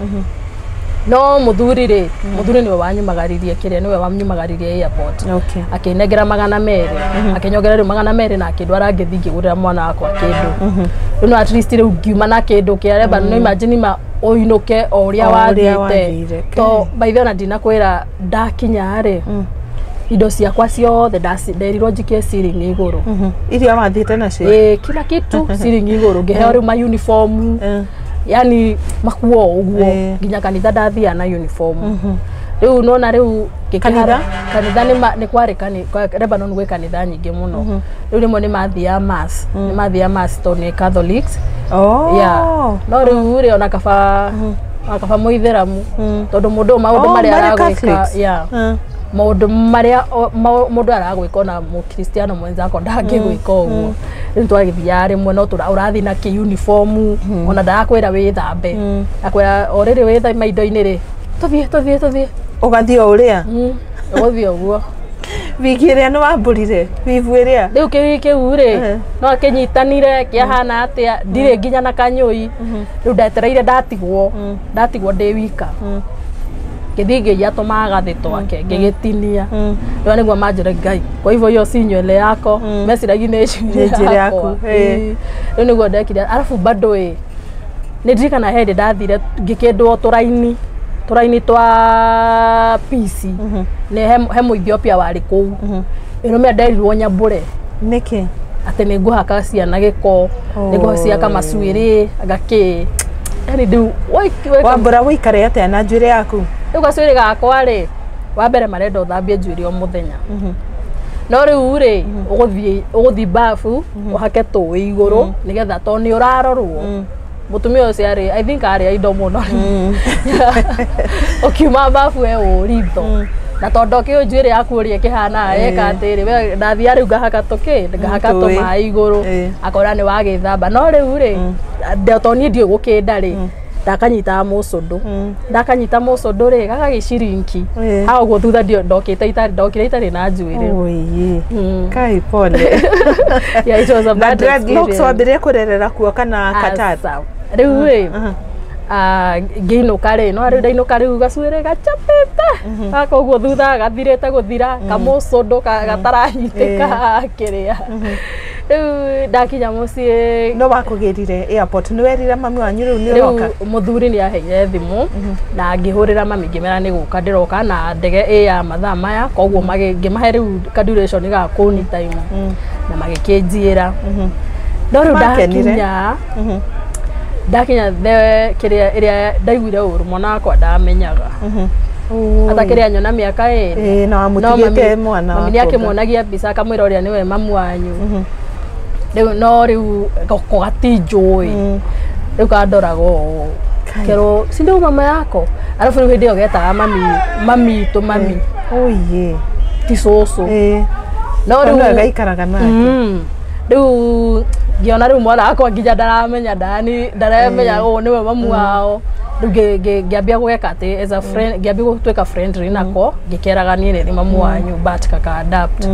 no mũthuri rĩ mũthuri nĩwe wanyumagaririe kĩrĩa nĩwe wanyumagaririe airport. Akĩnengera 200 akĩnyongerera rĩu 200 na akĩndwara ngĩthiĩ ngĩgũrĩra mwana wakwa kĩndũ. Rĩu no at least rĩu ngiuma na kĩndũ kĩa reba. No imagine ma ũinũke o ũrĩa O ũrĩa wathiĩte. Wathiire. To by the way ona ndinakwĩra ndakinya rĩ indo ciakwa ciothe nderirwo njikie ceiling igũrũ. Iria wathiĩte nacio? Ĩĩ, kila kitu ceiling igũrũ, ngĩheo rĩu ma uniform, yani makuo ũguo. Nginya kanitha ndathiaga na uniform rĩu nona rĩu Kanitha? Kanitha nĩ kwarĩ Lebanon gwĩ kanitha nyingĩ mũno. Rĩu rĩmwe nĩ mathiaga mass, nĩ mathiaga mass tondũ nĩ Catholics. Oh. Yeah. No rĩu rĩ ona kaba ona kaba mũithĩramu tondũ mũndũ ũyũ maũndũ Oh, marĩa marĩ aragwĩka Catholics? Yeah. Maũndũ marĩa mũndũ aragwĩka ona mũkristiano mwenzako ndangĩgwĩka ũguo. Rĩu twagĩthiaga rĩmwe no ũrathiĩ na kĩ-uniform, ona ndarakwĩra wĩthambe, akwĩra o rĩrĩ wĩ maindo-inĩ rĩ, tũthiĩ tũthiĩ tũthiĩ. Ũgathiĩ o ũrĩa. Ũgũthiĩ ũguo. Wiki ĩrĩa nĩ wambũrire wivu ĩrĩa. Rĩu kĩwiki kĩu rĩ, no kĩnyitanire kĩahana atĩa, ndirĩ nginya na kanyũi. Rĩu ndetereire ndatigwo ndĩ wika, ngĩthiĩ ngĩiya tũmagathĩ twake ngĩgĩtinia. Rĩu nĩguo manjĩre, Ngai, kwa hivyo hiyo si nywele yako, meciragia nĩ njuĩrĩ yakwa. Rĩu nĩguo ndekire. Arabu bado ĩ, nĩ ndirikana he hĩndĩ ndathire ngĩkĩndwo tũraini twa pici nĩ he Mũethiopia warĩ kũu. Ĩrũme nderirwo nyambũre. Nĩkĩ? Atĩ nĩ ngũhaka ciana gĩko, nĩ ngũciaka macuĩrĩ ngakĩ, yani rĩu Wambũra wĩikare atĩa na njuĩrĩ yaku? Rĩu gacuĩrĩ gakwa rĩ, wa mbere marenda ũthambie njuĩrĩ o mũthenya, no rĩu rĩ, ũgũthiĩ bafu ũhake tũĩ igũrũ nĩgetha, tondũ nĩ ũrarorwo. Mũtumia ũcio arĩ, I think arĩ indo mũno. Ũkiuma bafu we ũritho na tondũ kĩũ njuĩrĩ yaku ũrĩa ĩkĩhana eka atĩrĩ, we ndathia rĩu ngahaka tũkĩ ngahaka tũmaĩ igũrũ, akora nĩ wagĩthamba. No rĩu rĩ, tondũ niĩ ndiũĩ gũkĩnda rĩ, ndakanyitaga mũcũndũ, ndakanyita mũcũndũ rĩ, gagagĩcirinki ha ũguo thutha. Ndokĩte itarĩ, ndokire itarĩ na njuĩrĩ. Oye. Kai, pole. Yeah, it was a Na bad dreadlocks experience. wambĩrĩrie kũrerera kuo kana Qatar? Aca. Rĩu rĩ, ngĩinũka rĩ, no rĩu ndainũka rĩu gacuĩrĩ gacapĩte gaka ũguo thutha, gathirĩte gũthira kamũcũndũ gataranyitĩka kĩrĩa. Rĩu ndakinya mũciĩ. No wakũgĩrire airport, nĩ werire mami wanyu rĩu nĩ ũroka? Rĩu mũthuri nĩ aheire thimũ na ngĩhũrĩra mami, ngĩmera nĩ gũka ndĩroka na ndege ĩ ya mathaa maya, koguo ngĩmahe rĩu ka duration ga kũni time na magĩkĩnjĩra. No rĩu Makenire. Ndakinya the kĩrĩa ĩrĩa ndaiguire ũru, mwana wakwa ndamenyaga atakĩrĩa nyona mĩaka 2. Ĩĩ, na No wamũtigĩte mwana mami nĩ wa kuonga. akĩmuonagia mbica akamwĩra ũrĩa nĩwe mamu wanyu rĩu. No rĩu goko gatinjũĩ, rĩu kandoraga ũũ kerwo si ndio mama yako. Arabu rĩu hĩndĩ ĩyo getaga mami, mami itũ, mami. Oye. Ti cũcũ. No rĩu rĩu gaikaraga nake. Rĩu ngĩona rĩu mwana wakwa nginya ndaramenya, ndani ndaramenya ũũ nĩwe mamu wao. Rĩu ngĩambia gweka atĩ as a friend, ngĩambia gũtuĩka friendly nako, ngĩkeraga niĩ nĩ mamu wanyu, but kaka adapt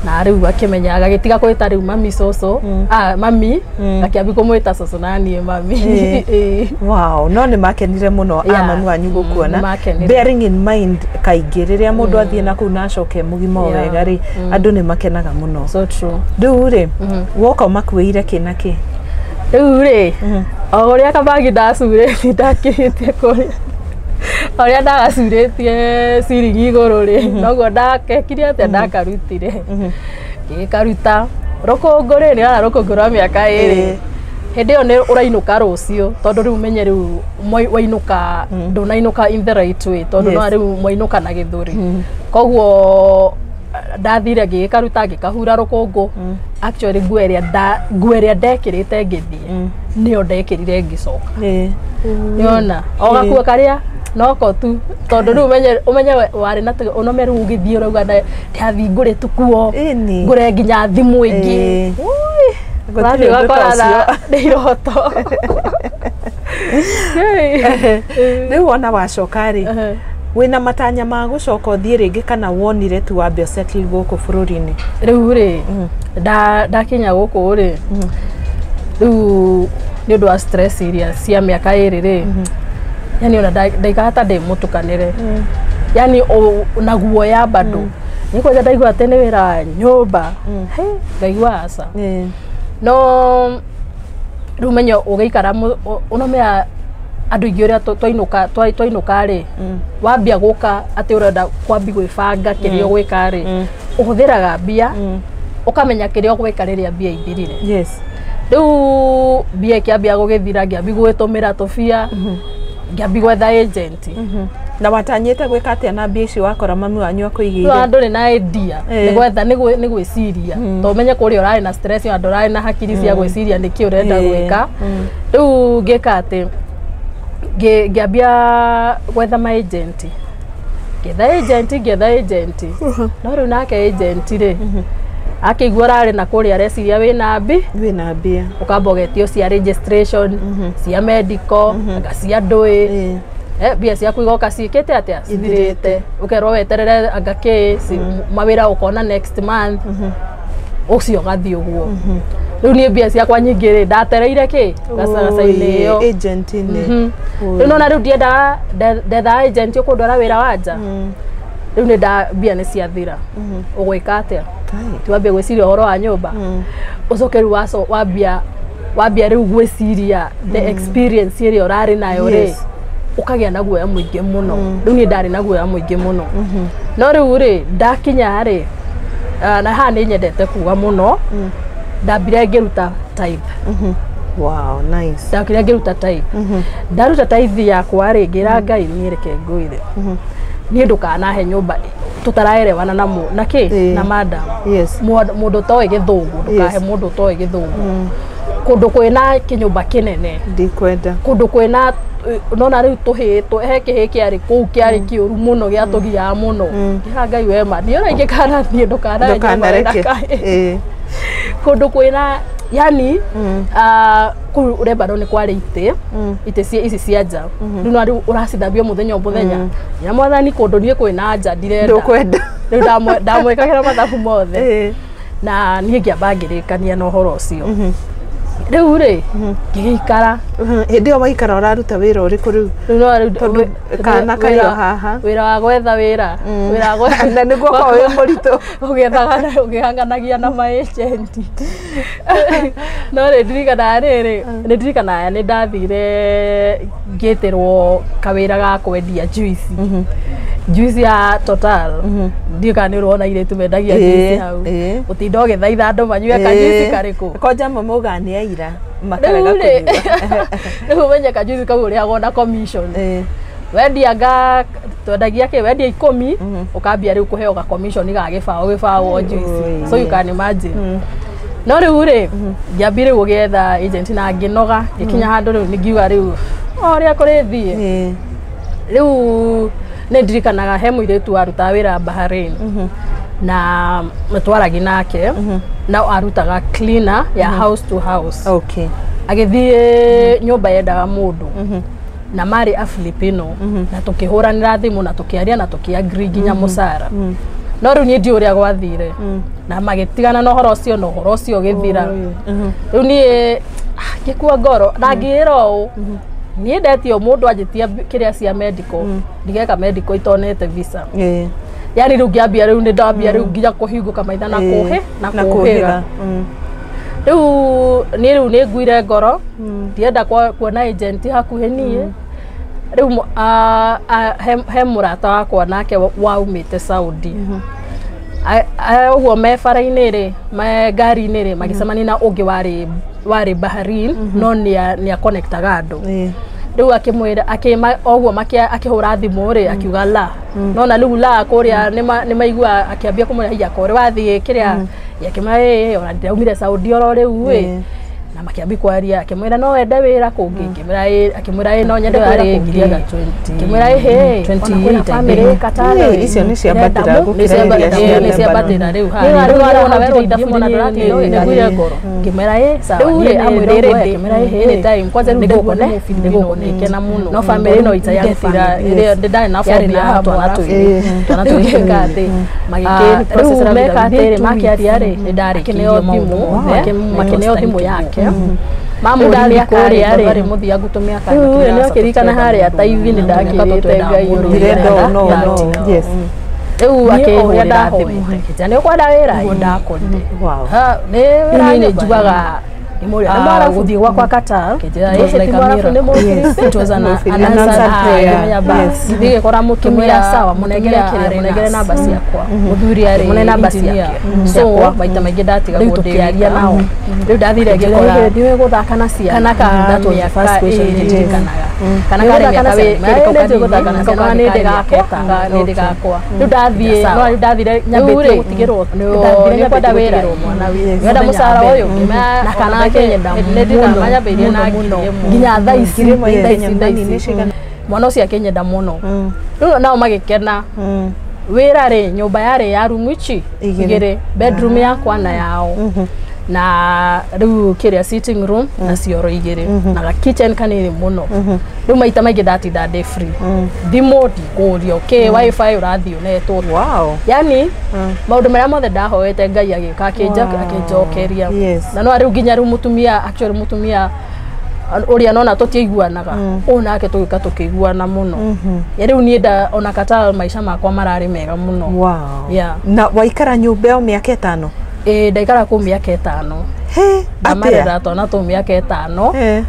na rĩu akĩmenya, gagĩtiga kwĩta rĩu mami cũcũ, ah, mami, gakĩambia kũmwĩta cũcũ na niĩ mami. Ĩĩ. Wow, no nĩ makenire mũno a mami wanyu gũkuona. Nĩ makenire. Bearing in mind kaingĩ rĩrĩa mũndũ athiĩ na kũu na acoke mũgima o wega rĩ, andũ nĩ makenaga mũno. So true. Rĩu rĩ, woka ũmakuĩire kĩ na kĩ? Rĩu rĩ, o ũrĩa kabagi ndacurĩtie ndakĩrĩtie kũrĩa, o ũrĩa ndagacurĩtie ciringi igũrũ rĩ, noguo ndakekire atĩa, ndakarutire, ngĩgĩkaruta rũkũngũ rĩ, nĩ ona rũkũngũ rwa mĩaka 2. Hĩndĩ ĩyo nĩ ũrainũka rũciũ, tondũ rĩu menye rĩu wainũka ndũnainũka in the right way, tondũ no rĩu mwainũka na gĩthũri. Koguo ndathire ngĩgĩkaruta, ngĩkahura rũkũngũ. Actually nguo ĩrĩa ndekĩrĩte ngĩthiĩ nĩyo ndekĩrire ngĩcoka. Nĩona o gakuo karĩa noko tu, tondũ rĩu ũmenye warĩ na ũnome rĩu ũgĩthiĩ ũrauga ndathiĩ ngũre tũkuo, ngũre nginya thimũ ĩngĩ. Ui, Gũtirĩ ũrathiĩ ũndũ ta ũgakora ũcio. nĩ iroto. Rĩu wona wacoka rĩ, wĩna matanya ma gũcoka ũthiĩ rĩngĩ kana wonire tu wambe ũsettle gũkũ bũrũri-inĩ? Rĩu rĩ, ndakinya gũkũ rĩ, rĩu nĩ ũndũ wa stress iria cia mĩaka 2 rĩ, yani ona ndaikara ta ndĩ mũtukanĩre, yani na guoya bado nĩ kwanja ndaigua atĩ nĩ wĩra wa nyũmba. He, ngaigua aca. No rĩu menye ũgĩikara ũnomea andũ aingĩ ũrĩa twainũka twainũka rĩ, wambia gũka atĩ ũrenda kwambi gwĩbanga kĩrĩa ũgwĩka rĩ, ũhũthĩraga mbia, ũkamenya kĩrĩa ũgwĩka rĩrĩa mbia ithirire. Rĩu mbia ikĩambia gũgĩthira, ngĩambi gwĩtũmĩra tũbia, ngĩambi gwetha agent. Na watanyĩte gwĩka atĩa na mbia ici wakora mami wanyu Rĩu akũigĩire? andũ nĩ na idea, nĩ gwetha nĩ gwĩciria, to ũmenye kũrĩa ũrarĩ na stress, andũ ũrarĩ na hakiri cia gwĩciria nĩkĩ ũrenda gwĩka. Rĩu ngĩka atĩ ngĩambia gwetha ma agent, ngĩetha agent, ngĩetha agent, no rĩu nake agent rĩ Akĩigua ũrarĩ na kũrĩa areciria wĩna mbi Wĩna mbia. Ũkamba ũgetio cia registration, cia medical, anga cia ndũĩ. Mbia ciaku igoka ciĩkĩte atĩa, cithirĩte, ũkerwo weterere anga kĩ mawĩra ũkona next month, ũcio ũgathiĩ ũguo. Rĩu niĩ mbia ciakwa nyingĩ rĩ, ndatereire kĩ gacagaca-inĩ ĩyo. Agent-inĩ. Rĩu nona rĩu ndiendaga, ndethaga agent ũkũndwara wĩra wa nja. Rĩu nĩ nda mbia nĩ ciathira, ũgwĩka atĩa? Tiwambia gwĩciria ũhoro wa nyũmba, ũcoke rĩu wambia rĩu gwĩciria the experience ĩrĩa ũrarĩ nayo rĩ, ũkagĩa na guoya mũingĩ mũno. Rĩu niĩ ndarĩ na guoya mũingĩ mũno, no rĩu rĩ, ndakinya rĩ, na haha nĩ nyendete kuga mũno, ndambire ngĩruta tithe. Wow, nice. Ndakire ngĩruta tithe. Ndaruta tithe yakwa rĩ, ngĩra Ngai, niĩ reke ngwĩre, niĩ ndũkanahe nyũmba tũtaraerewana na na kĩ na madam. Mũndũ ũtoĩ gĩthũngũ, ndũkahe mũndũ ũtoĩ gĩthũngũ kũndũ kwĩna kĩnyũmba kĩnene. Ndikwenda. Kũndũ kwĩna, nona rĩu tũhĩĩ he kĩhĩĩ kĩarĩ kũu kĩarĩ kĩũru mũno, gĩatũgiaga mũno. Ngĩra Ngai, wema niĩ ona ingĩkanathiĩ, ndũkanahe nyũmba ĩna Ndũkanareke. kahĩĩ kũndũ kwĩna, yani kũu Lebanon nĩ kwarĩ itĩ, itĩ cia ici cia nja. Rĩu no rĩu ũracithambia mũthenya o mũthenya. Ya mwathani, kũndũ niĩ kwĩna nja ndirenda. Ndũkwenda. Rĩu ndamwĩkagĩra mathabu mothe na niĩ ngĩamba ngĩrĩkania na ũhoro ũcio. Rĩu rĩ, ngĩgĩikara. Hĩndĩ ĩyo waikara ũraruta wĩra ũrĩkũ rĩu? Rĩu no rĩu Tondũ kana karĩ o haha. Wĩra wa gwetha wĩra, wĩra wa gwetha. Na nĩguo ũkoragwo wĩ mũritũ. Ũgĩethaga ũgĩhanganagia na maagent. No rĩ, ndirikanaga rĩrĩ, nĩ ndirikanaga nĩ ndathire ngĩtĩrwo kawĩra ga kwendia juice, juice ya Total. Ndiũĩ kana nĩ ũrona airĩtu mendagia juice hau, ũtinda ũgĩthaitha andũ manyue kajuice karĩkũ. Kwanja amwe maugaga nĩ aira makarega Rĩu rĩ, kũnyua. Rĩu ũmenye kajuice kau ũrĩhagwo na commission. Wendia nga twendagia kĩ, wendia 10, ũkambia rĩu kũheo ga commission ga gĩbaũ gĩbaũ o juice. So you can imagine. No rĩu rĩ, ngĩambia rĩu gũgĩetha agent na ngĩnoga, ngĩkinya handũ rĩu ngiuga rĩu o ũrĩa kũrĩthiĩ. Rĩu nĩ ndirikanaga he mũirĩtu warutaga wĩra Bahrain na twaragi nake, na arutaga cleaner ya house to house. Agĩthiĩ nyũmba yendaga mũndũ na marĩ a Filipino, na tũkĩhũranĩra thimũ na tũkĩaria na tũkĩ-agree nginya mũcara. No rĩu niĩ ndiũ ũrĩa gwathire na magĩtigana na ũhoro ũcio, na ũhoro ũcio ũgĩthira. Rĩu niĩ ngĩkua ngoro na ngĩĩra ũũ, niĩ ndetio mũndũ anjĩtia kĩrĩa cia medical, ndigeka medical itonete visa. Yani rĩu ngĩambia, rĩu nĩ ndambia rĩu nginya kũhingũka maitha na kũhĩ na Na kũhĩga. kũhĩga. Rĩu niĩ rĩu nĩ nguire ngoro, ndienda kuona agent hakuhĩ niĩ. Rĩu he mũrata wakwa nake waumĩte Saudi. Ũguo me bara-inĩ rĩ, me ngari-inĩ rĩ, magĩcemania na ũngĩ warĩ Bahrain, no nĩ akonektaga andũ. Rĩu akĩmwĩra akĩma oguo akĩhũra thimũ rĩ, akiuga la nona rĩu la kũrĩa nĩ maigua, akĩambia kũmwĩra hiya kore wathiĩ kĩrĩa, akĩmwĩra ĩ ona ndĩraumire Saudi oro rĩu ĩ. Na makĩambia kwaria, akĩmwĩra no wende wĩra kũngĩ, akĩmwĩra ĩ, akĩmwĩra ĩ no nyende wĩra Yarĩ kũngĩ, ngiri anga 20 akĩmwĩra ĩ hĩ ona kwĩna 28 family Qatar. Ĩ, icio nĩ ciambatĩra gũkĩra iria cia Nĩ Lebanon. ciambatĩra rĩu harĩa. Rĩu harĩa ona werwo ithabu nĩ nĩguire ngoro, ngĩmwĩra ĩ sawa. Rĩu Niĩ rĩ, amwĩra amwĩra ũguo, ũguo, akĩmwĩra ĩ hĩ anytime kwanza rĩu nĩngũkone nĩngũkona mũno, no family no it's a young family, ndarĩ na phobia ya twana twĩrĩ, twana twĩrĩ gĩka atĩ magĩkĩ rĩu meka atĩrĩ, makĩaria rĩ, nĩ ndarĩkĩirio thimũ, makĩneo thimũ yake mamũria kũrĩa rĩ mũthiangu tũmĩaka. Rĩu nĩ akĩririkana harĩa taithi nĩ ndakĩrĩte Ngai ũrĩa Ndirenda ũũ, no no yes. Rĩu Niĩ o ũrĩa akĩhũrĩra ndahoete. thimũ, akĩnjĩra nĩ ũkwenda wĩra. Nĩguo ndakorire. Wow. Ha, nĩ wĩra Niĩ nĩ nyũmba. njugaga Ngĩmũũria, nĩ Mwarabu? Gũthiĩ gwakwa Qatar, Akĩnjĩra, it was "Ĩ, like ti a Mwarabu, nĩ miracle. Mũfilipi." It was an An an answered answered prayer. prayer. Ngĩmenya bas. Ngĩthiĩ ngĩkora mũtumia, Ngĩmwĩra sawa, mũnengere mũtumia kĩrĩa, arĩ mũnengere nurse. namba ciakwa. Mũthuri arĩ Mũne namba engineer. ciake. So Ciakwa. maita maingĩ ndatigagwo Rĩu ndĩ tũkĩaria wika. nao. Rĩu ndathire Ngĩkora ngĩkora ndiũĩ gũthaka na ciana. Kana ka That was the mĩaka first question ĩrĩ. ndirikanaga. Kana Nĩ karĩ gũthaka na mĩaka ciana. kau Nĩ kanini, gũthaka na kau ciana, nĩ nĩ ndĩgakwa, nĩ ndĩgakwa. Rĩu ndathiĩ, Sawa. no rĩu ndathire nyambĩtie Rĩu rĩ, gũtigĩrwo, nĩ nĩ ũkwenda wĩra, gũtigĩrwo mwana Yes. nĩwenda mũcara ũyũ, Na kana akĩnyenda nĩ mũno, manyambĩirie na mũno, ngiri mũno. ĩmwe. Nginya thaa ici, Ngiri ĩmwe thaa Kenya ici, thaa nini ici. cigana? Mwana ũcio akĩnyenda mũno. Rĩu nao magĩkena. Wĩra rĩ, nyũmba yarĩ ya rumu ici Igĩrĩ. Igĩrĩ, bedroom yakwa na yao, na rĩu kĩrĩa sitting room na cioro igĩrĩ na ga kitchen kanini mũno. Rĩu maita maingĩ ndatinda ndĩ free, thimũ ndikũrio kĩ, wifi ũrathiĩ ũnetwo. Yani maũndũ marĩa mothe ndahoete Ngai agĩũka akĩnjokeria. Na no rĩu nginya rĩu mũtumia, actually mũtumia ũrĩa nona tũtiaiguanaga, ũũ nake tũgĩũka tũkĩiguana mũno. Ya rĩu niĩ nda ona Qatar maica makwa mararĩ mega mũno. Yeah. Na waikara nyũmba ĩyo mĩaka 5? Ĩĩ, ndaikara kũu mĩaka 5. He, Ndamarera atĩa? Twana tũu mĩaka 5.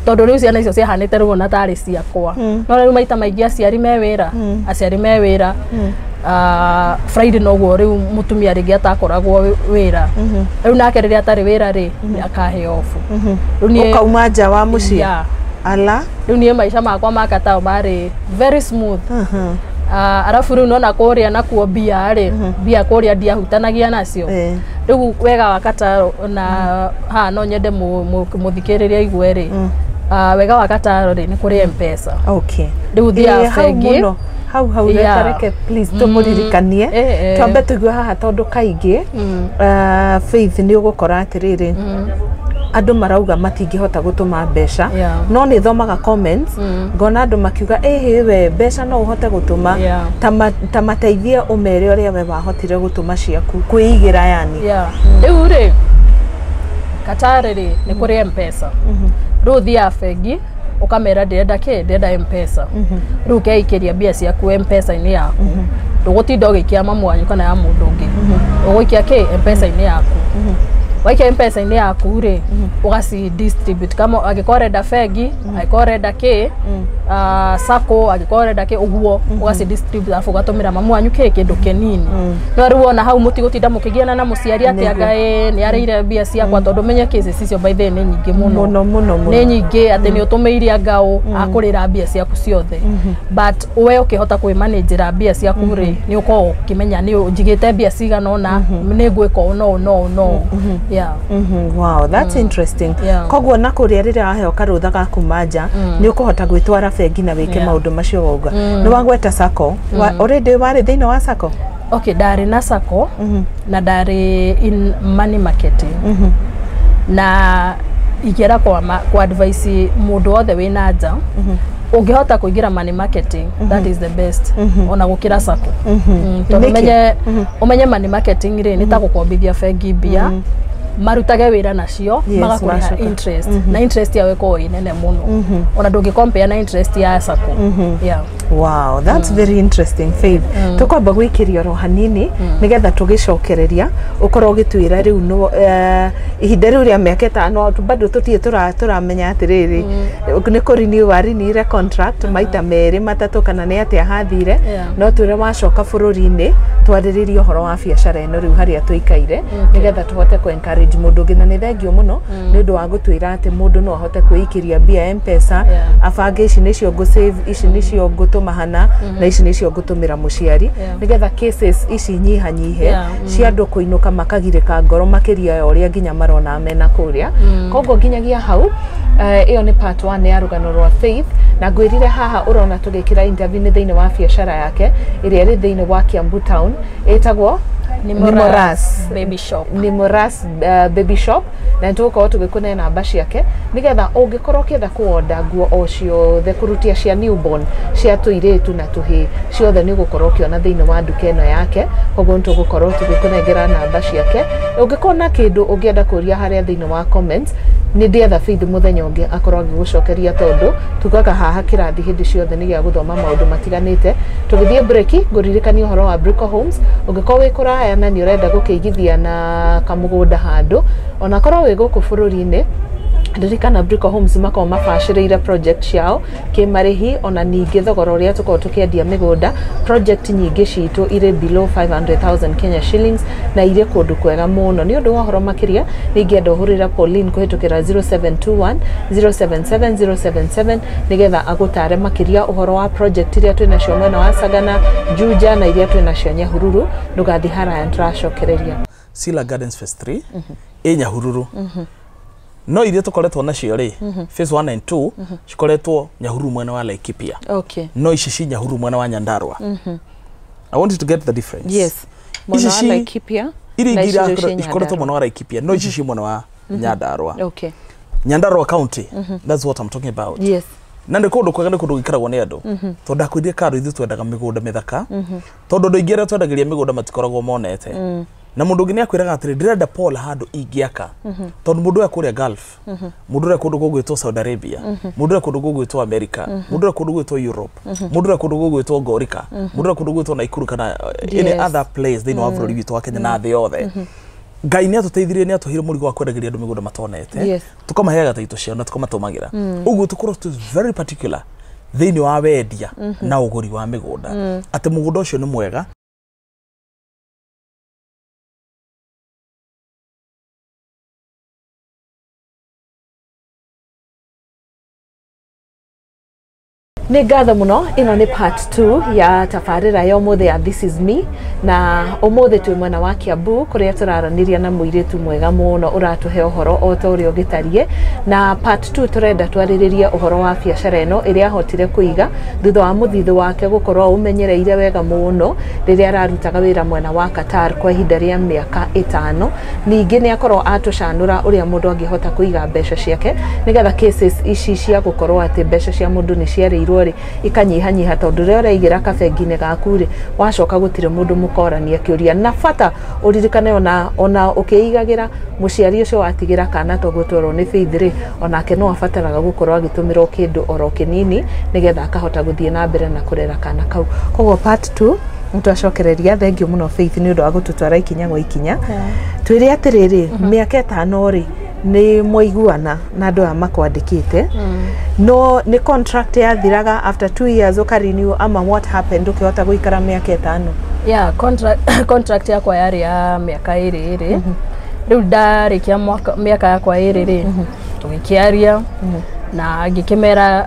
Tondũ rĩu ciana icio ciahanĩte rĩu ona tarĩ ciakwa, no rĩu maita maingĩ aciari me wĩra, aciari me wĩra. Ah, Friday noguo rĩu mũtumia rĩngĩ atakoragwo wĩra. Rĩu nake rĩrĩa atarĩ wĩra rĩ, akahe off. Rĩu niĩ Ũkauma nja wa mũciĩ? Yeah. Ala. Rĩu niĩ maica makwa ma Qatar marĩ very smooth. Ah, arabu rĩu nona kũrĩa nakuo mbia rĩ, mbia kũrĩa ndiahutanagia nacio. Rĩu wega wa Qatar na haha no nyende mũthikĩrĩria aigue rĩ, ah, wega wa Qatar rĩ, nĩ kũrĩ M-Pesa. Rĩu Ĩĩ, thiaga hau bengi. Mũno hau hau. Reke please tũmũririkanie. Twambe tũigue haha tondũ kaingĩ Faith, nĩ ũgũkora atĩrĩrĩ, andũ marauga matingĩhota gũtũma mbeca, no nĩ thomaga comments ngona andũ makiuga, ĩhĩ, we mbeca no ũhote gũtũma. Ta mateithie ũmere ũrĩa we wahotire gũtũma ciaku kwĩigĩra yani. Yeah. Rĩu rĩ, Qatar rĩ, nĩ kũrĩ M-Pesa. Rĩu ũthiaga bengi ũkamera ndĩrenda kĩ, ndĩrenda M-Pesa. Rĩu ũkeikĩria mbia ciaku M-Pesa-inĩ yaku, ndũgũtinda ũgĩikia mamu wanyu kana ya mũndũ ũngĩ, ũgũikia kĩ M-Pesa-inĩ yaku. Waikia M-Pesa-inĩ yaku rĩ, ũgaci distribute kama angĩkorwo ũrenda bengi, angĩkorwo ũrenda kĩ sacco, angĩkorwo ũrenda kĩ, ũguo ũgaci distribute, arabu ũgatũmĩra mamu wanyu kĩ kĩndũ kĩnini. No rĩu ona hau mũtigũtinda mũkĩgiana na mũciari atĩ anga ĩ nĩ arĩire mbia ciakwa, tondũ menye cases icio by the way nĩ nyingĩ mũno. Mũno mũno mũno. Nĩ nyingĩ atĩ nĩ ũtũmĩire angaũ akũrĩra mbia ciaku ciothe, but we ũkĩhota kwĩmanĩnjĩra mbia ciaku rĩ, nĩ ũkoragwo ũkĩmenya nĩ njigĩte mbia cigana ũna, nĩ ngwĩka ũũ na ũũ na ũũ na ũũ. Yeah. Wow, that's interesting. Koguo na kũrĩa rĩrĩa waheo karũtha ga kuma nja, nĩ ũkũhota gwĩtwara bengi na wĩke maũndũ macio wauga. Nĩ wagweta sacco. Already warĩ thĩinĩ wa sacco? Okay, ndarĩ na sacco na ndarĩ in money marketing, na ingĩenda kwa advice mũndũ wothe wĩna nja ũngĩhota kũingĩra money marketing, that is the best ona gũkĩra sacco. Tondũ Nĩkĩ? Ũmenye money marketing rĩ, nĩ ta gũkombithia bengi mbia marutage wĩra nacio, magakũrĩha macoka. interest, na interest yao ĩkoragwo ĩ nene mũno, ona ndũngĩ compare na interest ya sacco. Yeah. Wow, that's very interesting, Faith. Tũkwamba gwĩkĩria oro hanini nĩgetha tũgĩcokereria ũkorwo ũgĩtwĩra rĩu no ihinda rĩu rĩa mĩaka 5 bado tũtirĩ tũramenya atĩrĩrĩ, nĩ kũrenew warenewire contract maita merĩ matatũ kana nĩ atĩa hathire. No twĩre wacoka bũrũri-inĩ twarĩrĩrie ũhoro wa biacara ĩno rĩu harĩa tũikaire, nĩgetha tũhote kũ encourage mũndũ ũngĩ. Na nĩ thengio mũno nĩ ũndũ wa gũtwĩra atĩ mũndũ no ahote kwĩikĩria mbia M-Pesa, abange ici nĩcio ngũ save, ici nĩcio ngũtũma hana, na ici nĩcio ngũtũmĩra mũciari, nĩgetha cases ici nyihanyihe cia andũ kũinũka makagirĩka ngoro makĩria ya ũrĩa nginya marona mena kũrĩa. Koguo nginyagia hau, ĩyo nĩ part 1 ya rũgano rwa Faith, na ngwĩrire haha ũrona tũgĩkĩra interview nĩ thĩinĩ wa biacara yake ĩrĩa ĩrĩ thĩinĩ wa Kiambu town, ĩtagwo Nimoras Baby Shop. Nimoras Baby Shop, na nĩtũgũkorwo tũgĩkũne namba ciake nĩgetha ũngĩkorwo ũkĩenda kũonda nguo o ciothe kũrutia cia newborn, cia tũirĩtu na tũhĩĩ, ciothe nĩ ũgũkorwo ũkĩona thĩinĩ wa nduka ĩno yake. Koguo nĩtũgũkorwo tũgĩkũnengera namba ciake. Ũngĩkorwo na kĩndũ ũngĩenda kũria harĩa thĩinĩ wa comments, nĩ ndĩetha Faith mũthenya ũngĩ akorwo agĩgũcokeria, tondũ tugaga haha kĩrathi hĩndĩ ciothe nĩ gĩa gũthoma maũndũ matiganĩte. Tũgĩthiĩ break, ngũririkania ũhoro wa Brico Homes. Ũngĩkorwo wĩ kũraya na nĩ ũrenda gũkĩigithia na kamũgũnda handũ, onakorwo wĩ gũkũ bũrũri-inĩ, ririkana Brico Homes makoragwo mabacĩrĩire project ciao kĩmarĩhi, ona ningĩ thogora ũrĩa tũkoragwo tũkĩendia mĩgũnda. Project nyingĩ citũ irĩ below 500,000 Kenya shillings na irĩ kũndũ kwega mũno. Nĩ ũndũ wa ũhoro makĩria, nĩ ingĩenda ũhũrĩre Pauline kũhĩtũkĩra 0721 077 077 nĩgetha agũtare makĩria ũhoro wa project iria twĩnacio mwena wa Sagana, Juja na iria twĩnacio Nyahururu. Ndũgathiĩ haraya, nĩtũracokereria. Sila Gardens Phase 3 ĩ Nyahururu, no iria tũkoretwo nacio rĩ, phase 1 and 2 cikoretwo Nyahururu mwena wa Laikipia. No ici ci Nyahururu mwena wa Nyandarua. I want you to get the difference. Yes. Mwena wa Laikipia iria ingĩ ikoretwo mwena wa Laikipia, no ici ci mwena wa Nyandarua. Okay. Nyandarua County. That's what I'm talking about. Yes. Na nĩ kũndũ kwega, nĩ kũndũ gũikaragwo nĩ andũ, tondũ ndakwĩrire karo ithuĩ twendaga mĩgũnda mĩthaka, tondũ andũ aingĩ arĩa twendagĩria mĩgũnda matikoragwo monete. Na mũndũ ũngĩ nĩ akwĩraga atĩrĩ, ndĩrenda Paul handũ ingĩaka, tondũ mũndũ ũrĩa kũrĩa Gulf, mũndũ ũrĩa kũndũ gũgwĩtwo Saudi Arabia, mũndũ ũrĩa kũndũ gũgwĩtwo America, mũndũ ũrĩa kũndũ gũgwĩtwo Europe, mũndũ ũrĩa kũndũ gũgwĩtwo Ngorika, mũndũ ũrĩa kũndũ gũgwĩtwo Nakuru kana any other place thĩinĩ wa bũrũri witũ wa Kenya na thĩ yothe. Ngai nĩ atũteithirie, nĩ atũheire mũrigo wa kwendagĩria andũ mĩgũnda matonete, tũkamaheaga taitũ ciao na tũkamatũmagĩra. Ũguo tũkorwo tũ very particular thĩinĩ wa wendia na ũgũri wa mĩgũnda, atĩ mũgũnda ũcio nĩ mwega. Nĩ ngatho mũno. Ĩno nĩ part 2 ya tabarĩra ya ũmũthĩ ya This Is Me, na ũmũthĩ twĩ mwena wa Kiambu kũrĩa tũraranĩria na mũirĩtu mwega mũno ũratũhe ũhoro o ta ũrĩa ũgĩtariĩ. Na part 2 tũrenda twarĩrĩrie ũhoro wa biacara ĩno ĩrĩa ahotire kũiga thutha wa mũthithũ wake gũkorwo ũmenyereire wega mũno rĩrĩa ararutaga wĩra mwena wa Qatar kwa ihinda rĩa mĩaka 5. Ningĩ nĩ akorwo atũcanũra ũrĩa mũndũ angĩhota kũiga mbeca ciake nĩgetha cases ici cia gũkorwo atĩ mbeca cia mũndũ nĩ ciarĩirwo rĩ ikanyihanyiha, tondũ rĩrĩa ũraigĩra kabengi-inĩ gaku rĩ, wacoka gũtirĩ mũndũ mũkorania kĩũria. Na bata ũririkane ona ũkĩigagĩra mũciari ũcio watigĩra kana to gũtwarwo nĩ Faith rĩ, onake no abataraga gũkorwo agĩtũmĩrwo kĩndũ oro kĩnini nĩgetha akahota gũthiĩ na mbere na kũrera kana kau. Koguo part 2 nĩtwacokereria. Thengiũ mũno Faith nĩ ũndũ wa gũtũtwara ikinya gwa ikinya. Twĩre atĩrĩrĩ, mĩaka 5 rĩ nĩ mwaiguana na andũ aya makwandĩkĩte, no nĩ contract yathiraga after 2 years ũka renew ama what happened ũkĩhota gũikara mĩaka 5? Yeah, contract yakwa yarĩ ya mĩaka 2. Rĩu ndarĩkia mĩaka yakwa 2 rĩ, tũgĩkĩaria na ngĩkĩmera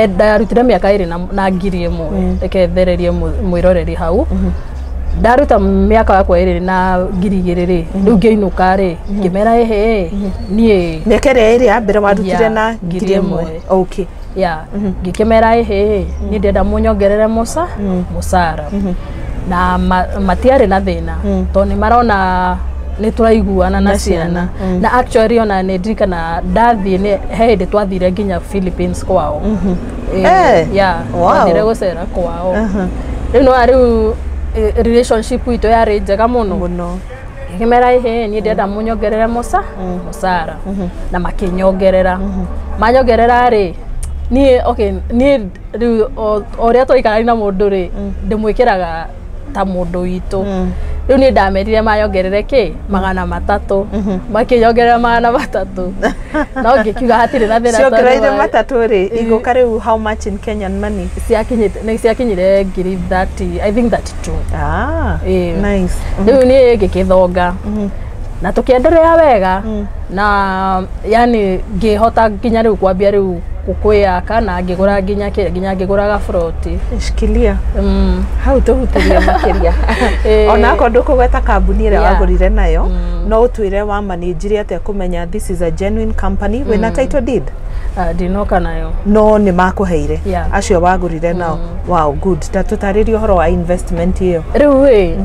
ndarutire mĩaka 2 na 1,000. Reke thererie mwĩroreri hau. Ndaruta mĩaka yakwa 2 na 2,000 rĩ, rĩu ngĩinũka rĩ, ngĩmera ĩhĩ niĩ mĩaka ĩrĩa 2 ya mbere warutire na 1,000. Okay. Yeah, ngĩkĩmera ĩhĩ niĩ ndĩrenda mũnyongerere mũcara. Na matiarĩ na thĩna tondũ nĩ marona nĩ tũraiguana na ciana. Na actually ona nĩ ndirikana ndathiĩ nĩ he hĩndĩ twathire nginya Philippines kwao. Yeah, twathire gũcera kwao. Rĩu no rĩu relationship itũ yarĩ njega mũno. Ngĩmera ĩhĩ niĩ ndĩrenda mũnyongerere mũcara. Na makĩnyongerera. Manyongerera rĩ, niĩ okay, niĩ rĩu o ũrĩa tũikarania na mũndũ rĩ, ndĩmwĩkĩraga ta mũndũ witũ. Rĩu niĩ ndamerire manyongerere kĩ 300, makĩnyongerera 300. No ngĩkiuga hatirĩ na thĩna. Ciongereire 300 rĩ, igũka rĩu how much in Kenyan money? Nĩ ciakinyire ngiri 30, I think 32. Ah, nice. Rĩu niĩ ngĩkĩthonga na tũkĩenderea wega, na yani ngĩhota nginya rĩu kwambia rĩu kwĩyaka na ngĩgũra nginya kĩ nginya ngĩgũra gaburoti. Shikilia. Hau tũhutĩrie makĩria. Ona akorwo ndũkũgweta kambuni ĩrĩa wagũrire nayo, no ũtwĩre wa manĩnjire atĩa kũmenya this is a genuine company wĩna title deed? Ndinoka nayo. No nĩ makũheire acio wagũrire nao. Wow, good. Ta tũtarĩrie ũhoro wa investment ĩyo. Rĩu ĩ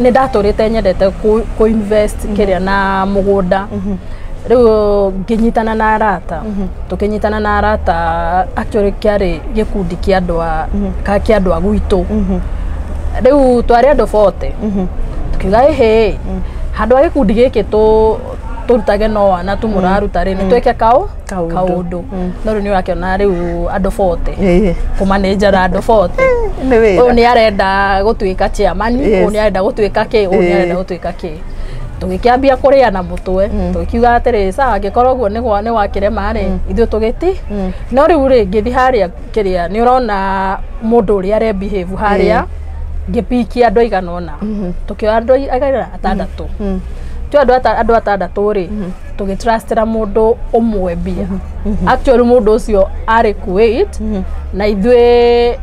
nĩ ndatũrĩte nyendete kũ invest kĩrĩa na mũgũnda. Rĩu ngĩnyitana na arata, tũkĩnyitana na arata actually kĩarĩ gĩkundi kĩa andũ a kĩa andũ a gwitũ. Rĩu twarĩ andũ 40. Tukiuga ĩhĩ handũ ha gĩkundi gĩkĩ tũrutage no ana tu mũraruta rĩ, nĩ twĩke kaũndũ. No rĩu nĩ ũrakĩona rĩu andũ 40 kũmanĩnjara andũ 40. Ũyũ nĩ arenda gũtuĩka chairman, ũyũ nĩ arenda gũtuĩka kĩ, ũyũ nĩ arenda gũtuĩka kĩ. Tũgĩkĩambia kũrĩa na mũtwe, tũgĩkiuga atĩrĩ sawa, angĩkorwo ũguo nĩ wakĩrema rĩ, ithuĩ tũgĩti. No rĩu rĩ, ngĩthiĩ harĩa kĩrĩa nĩ ũrona mũndũ ũrĩa are behave harĩa, ngĩpikia andũ aigana ũna. Tũkĩoya andũ aigana 6. Tũoya andũ 6 rĩ, tũgĩtrustĩra mũndũ ũmwe mbia. Actually mũndũ ũcio arĩ Kuwait, na ithuĩ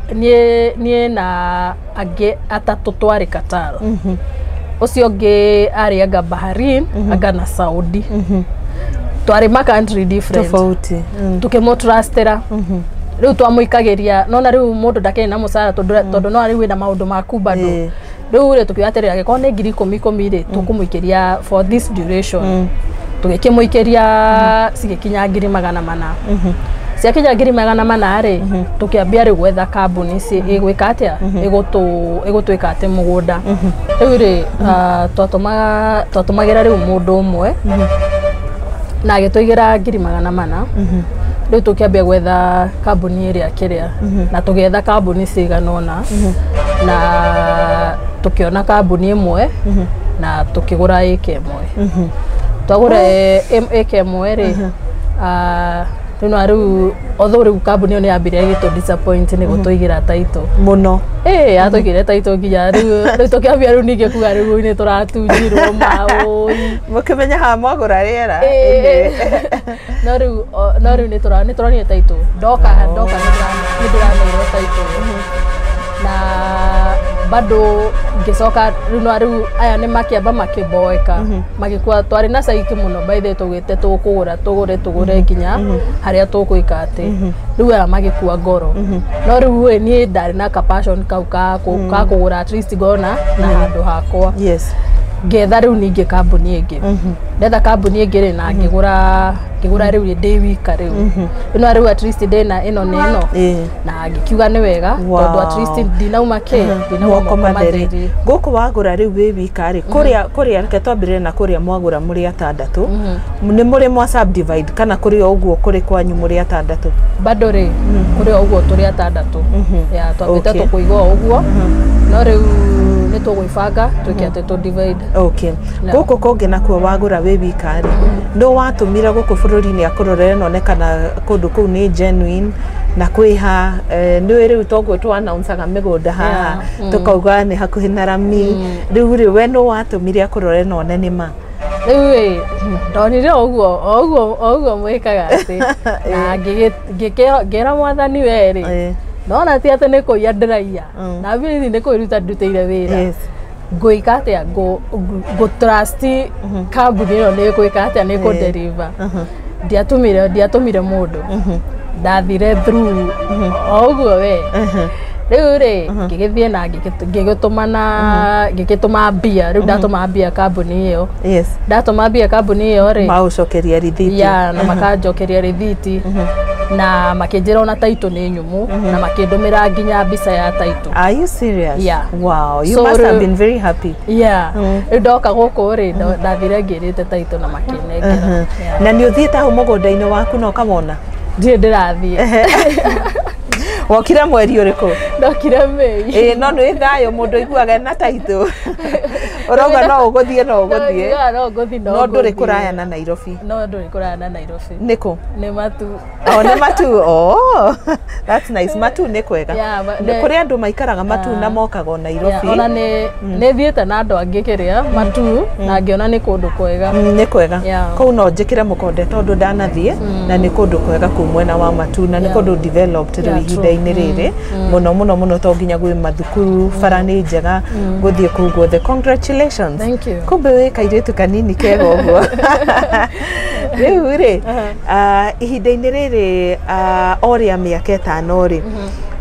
niĩ na angĩ 3 twarĩ Qatar. Ũcio ũngĩ arĩ anga Bahrain, anga na Saudi. Twarĩ ma country different. Tofauti. Tũkĩmũtrustĩra. Rĩu twamũikagĩria nona rĩu mũndũ ndakĩrĩ na mũcara tondũ no rĩu wĩna maũndũ maku bado. Rĩu rĩ tũkiuga atĩrĩrĩ, angĩkorwo nĩ 10,000 rĩ, tũkũmũikĩria for this duration. Tũgĩkĩmũikĩria cigĩkinya 400,000. Ciakinya 400,000 rĩ, tũkĩambia rĩu gwetha kambuni ici ĩgwĩka atĩa, ĩgũtwĩka atĩ mũgũnda. Rĩu rĩ, twatũmagĩra rĩu mũndũ ũmwe na agĩtũigĩra 400,000. Rĩu tũkĩambia gwetha kambuni ĩrĩa kĩrĩa, na tũgĩetha kambuni cigana ũna na tũkĩona kambuni ĩmwe na tũkĩgũra ĩka ĩmwe. Twagũra ĩka ĩmwe rĩ, rĩu no rĩu although rĩu kambuni ĩyo nĩ yambire ĩgĩtũ disappoint nĩ gũtũigĩra title. Mũno. Ĩĩ, yatũigĩre title nginya rĩu tũkĩambia rĩu ningĩ kuga rĩu nĩ tũratunjirwo maũi. Mũkĩmenya haha mwagũra rĩera. No rĩu nĩ tũronire title ndoka nĩ ndĩraneirwo title na bado ngĩcoka rĩu no rĩu aya nĩ makĩamba makĩboeka magĩkua. Twarĩ na caiki mũno by the way, tũgĩte tũkũgũra tũgũre nginya harĩa tũgwĩka atĩ rĩu aya magĩkua ngoro. No rĩu ĩ, niĩ ndarĩ na ka passion kau ka kũgũra, at least ngona na handũ hakwa. Ngetha rĩu ningĩ kambuni ĩngĩ, ndetha kambuni ĩngĩ rĩ, na ngĩgũra rĩu ndĩ wika. Rĩu ĩno rĩu at least ndĩna ĩno nĩ ĩno na ngĩkiuga nĩ wega tondũ at least ndinauma kĩ, ndinauma moko moko matheri. Matheri. Gũkũ wagũra rĩu wĩ wika rĩ, kũrĩa reke twambĩrĩre na kũrĩa mwagũra mũrĩ atandatũ, nĩ mũrĩ mwa subdivide kana kũrĩ o ũguo kũrĩ kwanyu mũrĩ atandatũ? Bado rĩ, kũrĩ o ũguo tũrĩ atandatũ ya twambĩte tũkũiga o ũguo, no rĩu nĩ tũgwĩbanga twĩke atĩ tũ divide. Gũkũ kũngĩ nakuo wagũra wĩ wika rĩ, nũ watũmire gũkũ bũrũri-inĩ akũrorere none kana kũndũ kũu nĩ genuine na kwĩha nĩ rĩu toguo tũ announce-aga mĩgũnda haha, tũkauga nĩ hakuhĩ na rami. Rĩu rĩ, we nũ watũmire akũrorere none nĩ ma? Rĩu ĩ, ndonire o ũguo o ũguo o ũguo mwĩkaga atĩ na ngĩra mwathani we rĩ, nona ti atĩ nĩ kũiya ndĩraiya na mbia nĩ kwĩruta ndutĩire wĩra. Ngũĩka atĩa, ngũ trust kambuni ĩno nĩ ĩgwĩka atĩa, nĩ ĩkũ deliver. Ndiatũmire mũndũ, ndathire through o ũguo we. Rĩu rĩ, ngĩgĩthiĩ na ngĩgĩtũmana ngĩgĩtũma mbia. Rĩu ndatũma mbia kambuni ĩyo, ndatũma mbia kambuni ĩyo rĩ, maũcokeria rithiti? Ya, na makanjokeria rithiti na makĩnjĩra ona title nĩ nyũmũ na makĩndũmĩra nginya mbica ya title. Are you serious? Yeah. Wow, you So must have been very happy. Yeah, rĩu ndoka gũkũ rĩ, ndathire ngĩrĩte title na makĩnengera. Yeah. Na nĩ ũthiĩte hau mũgũnda-inĩ waku na ũkawona? Ndirĩ ndĩrathiĩ. Wokire mweri ũrĩkũ? Ndokire May. Ĩĩ, no nĩ thayũ mũndũ aiguaga na title ũrauga no ũgũthiĩ, no ũgũthiĩ. No, no ngũthiĩ, no No ndũrĩ ngũthiĩ. kũraya na Nairobi. No ndũrĩ kũraya na Nairobi. Nĩkũ? Nĩ Matu. Oh, nĩ Matu. Oh, that's nice. Matu nĩ kwega. Yeah, Nĩ kũrĩ andũ maikaraga Matu na mokaga o Nairobi. Yeah, ona nĩ thiĩte na andũ angĩ kĩrĩa Matu na ngĩona nĩ kũndũ kwega. Nĩ kwega. Kũu no njĩkĩre mũkonde tondũ ndanathiĩ na nĩ kũndũ kwega kũu mwena wa Matu na nĩ kũndũ developed rĩu ihinda-inĩ rĩrĩ mũno mũno mũno, to nginya gwĩ mathukuru, bara nĩ njega gũthiĩ kũu guothe. Congratulations. Thank you. Kumbe wĩ kairĩtu kanini kega ũguo. Rĩu rĩ, ihinda-inĩ rĩrĩ, o rĩa mĩaka 5 rĩ,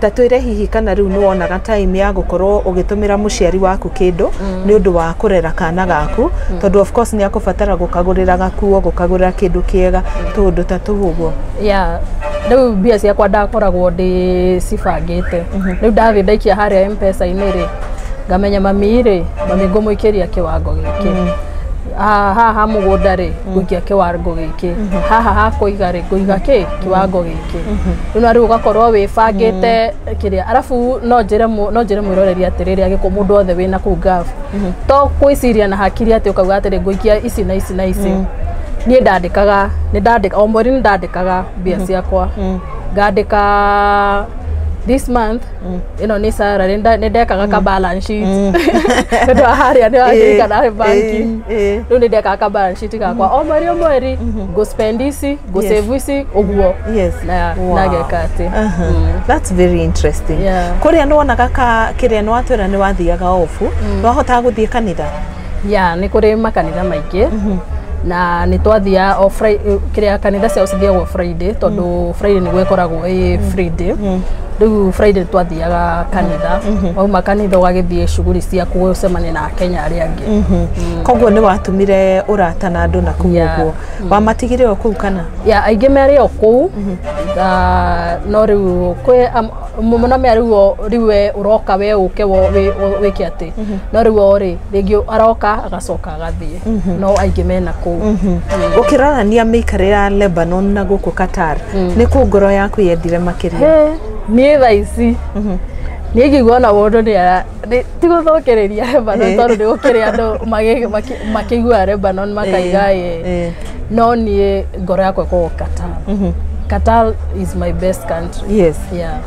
ta twĩre hihi kana rĩu nĩ wonaga time ya gũkorwo ũgĩtũmĩra mũciari waku kĩndũ nĩ ũndũ wa kũrera kana gaku, tondũ of course nĩ akũbatara gũkagũrĩra gakuo, gũkagũrĩra kĩndũ kĩega, tũũndũ ta tũu ũguo? Yeah, rĩu mbia ciakwa ndakoragwo ndĩ cibangĩte. Rĩu ndathiĩ ndaikia harĩa M-Pesa-inĩ rĩ, ngamenya mami rĩ, mami ngũmũikĩria kĩwango gĩkĩ, haha ha mũgũnda rĩ, ngũikia kĩwango gĩkĩ, haha ha kũiga rĩ, ngũiga kĩ kĩwango gĩkĩ. Rĩu no rĩu ũgakorwo wĩbangĩte kĩrĩa. Arabu no njĩre mwĩroreri atĩrĩrĩ, agĩkũ mũndũ wothe wĩna kũu Gulf, to kwĩciria na hakiri atĩ ũkauga atĩrĩ ngũikia ici na ici na ici. Niĩ ndandĩkaga, nĩ ndandĩka o mweri, nĩ ndandĩkaga mbia ciakwa, ngandĩka this month ĩno nĩ salary. Nĩ ndekaga ka balance sheet nĩ ũndũ wa harĩa nĩ waririkana banki. Rĩu nĩ ndekaga ka balance sheet gakwa o mweri o mweri, ngũ spend ici, ngũ save ici, ũguo na na ngeka atĩ. That's very interesting. Kũrĩa nĩ wonaga ka kĩrĩa nĩ watwĩra nĩ wathiaga obu, nĩ wahotaga gũthiĩ kanitha? Ya, nĩ kũrĩ makanitha maingĩ. Na nĩ twathiaga o kĩrĩa kanitha ciao cithiagwo Friday, tondũ Friday nĩguo ĩkoragwo ĩ free day. Rĩu Friday twathiaga kanitha, wauma kanitha ũgagĩthiĩ shughuli ciaku, gũcemania na Akenya arĩa angĩ. Koguo nĩ watumire ũrata na andũ na kũu ũguo wamatigire o kũu kana? Ya, aingĩ merĩ o kũu. No rĩu kwĩ mũno me rĩu rĩu we ũroka we ũke wĩke atĩ, no rĩu o rĩ rĩngĩ aroka agacoka agathiĩ, no aingĩ mena kũu. Ũkĩrorania mĩikarĩre ya Lebanon na gũkũ Qatar, nĩ kũ ngoro yaku yendire makĩria? Niĩ thaa ici niĩ ingĩigua ona mũndũ nĩ ti gũthũkĩrĩria Lebanon, tondũ nĩ gũkĩrĩ andũ makĩiguaga Lebanon makaiga ĩ, no niĩ ngoro yakwa ĩkoragwo Qatar. Qatar is my best country. Yes.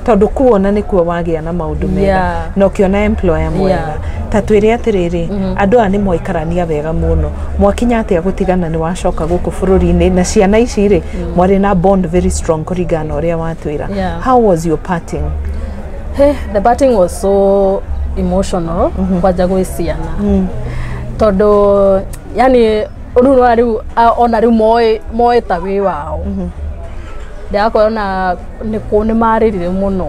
Tondũ kuona nĩkuo wagĩa na maũndũ mega na ũkĩona employer mwega. Ta twĩre atĩrĩrĩ, andũ aya nĩ mwaikarania wega mũno, mwakinya atĩa gũtigana nĩ wacoka gũkũ bũrũri-inĩ na ciana ici rĩ, mwarĩ na bond very strong kũringana na ũrĩa watwĩra. How was your parting? Hey, the parting was so emotional, kwanja gwĩ ciana, tondũ yani rĩu rĩu ona rĩu moĩ ta wĩ wao. Ndĩrakorwo na nĩ marĩrire mũno,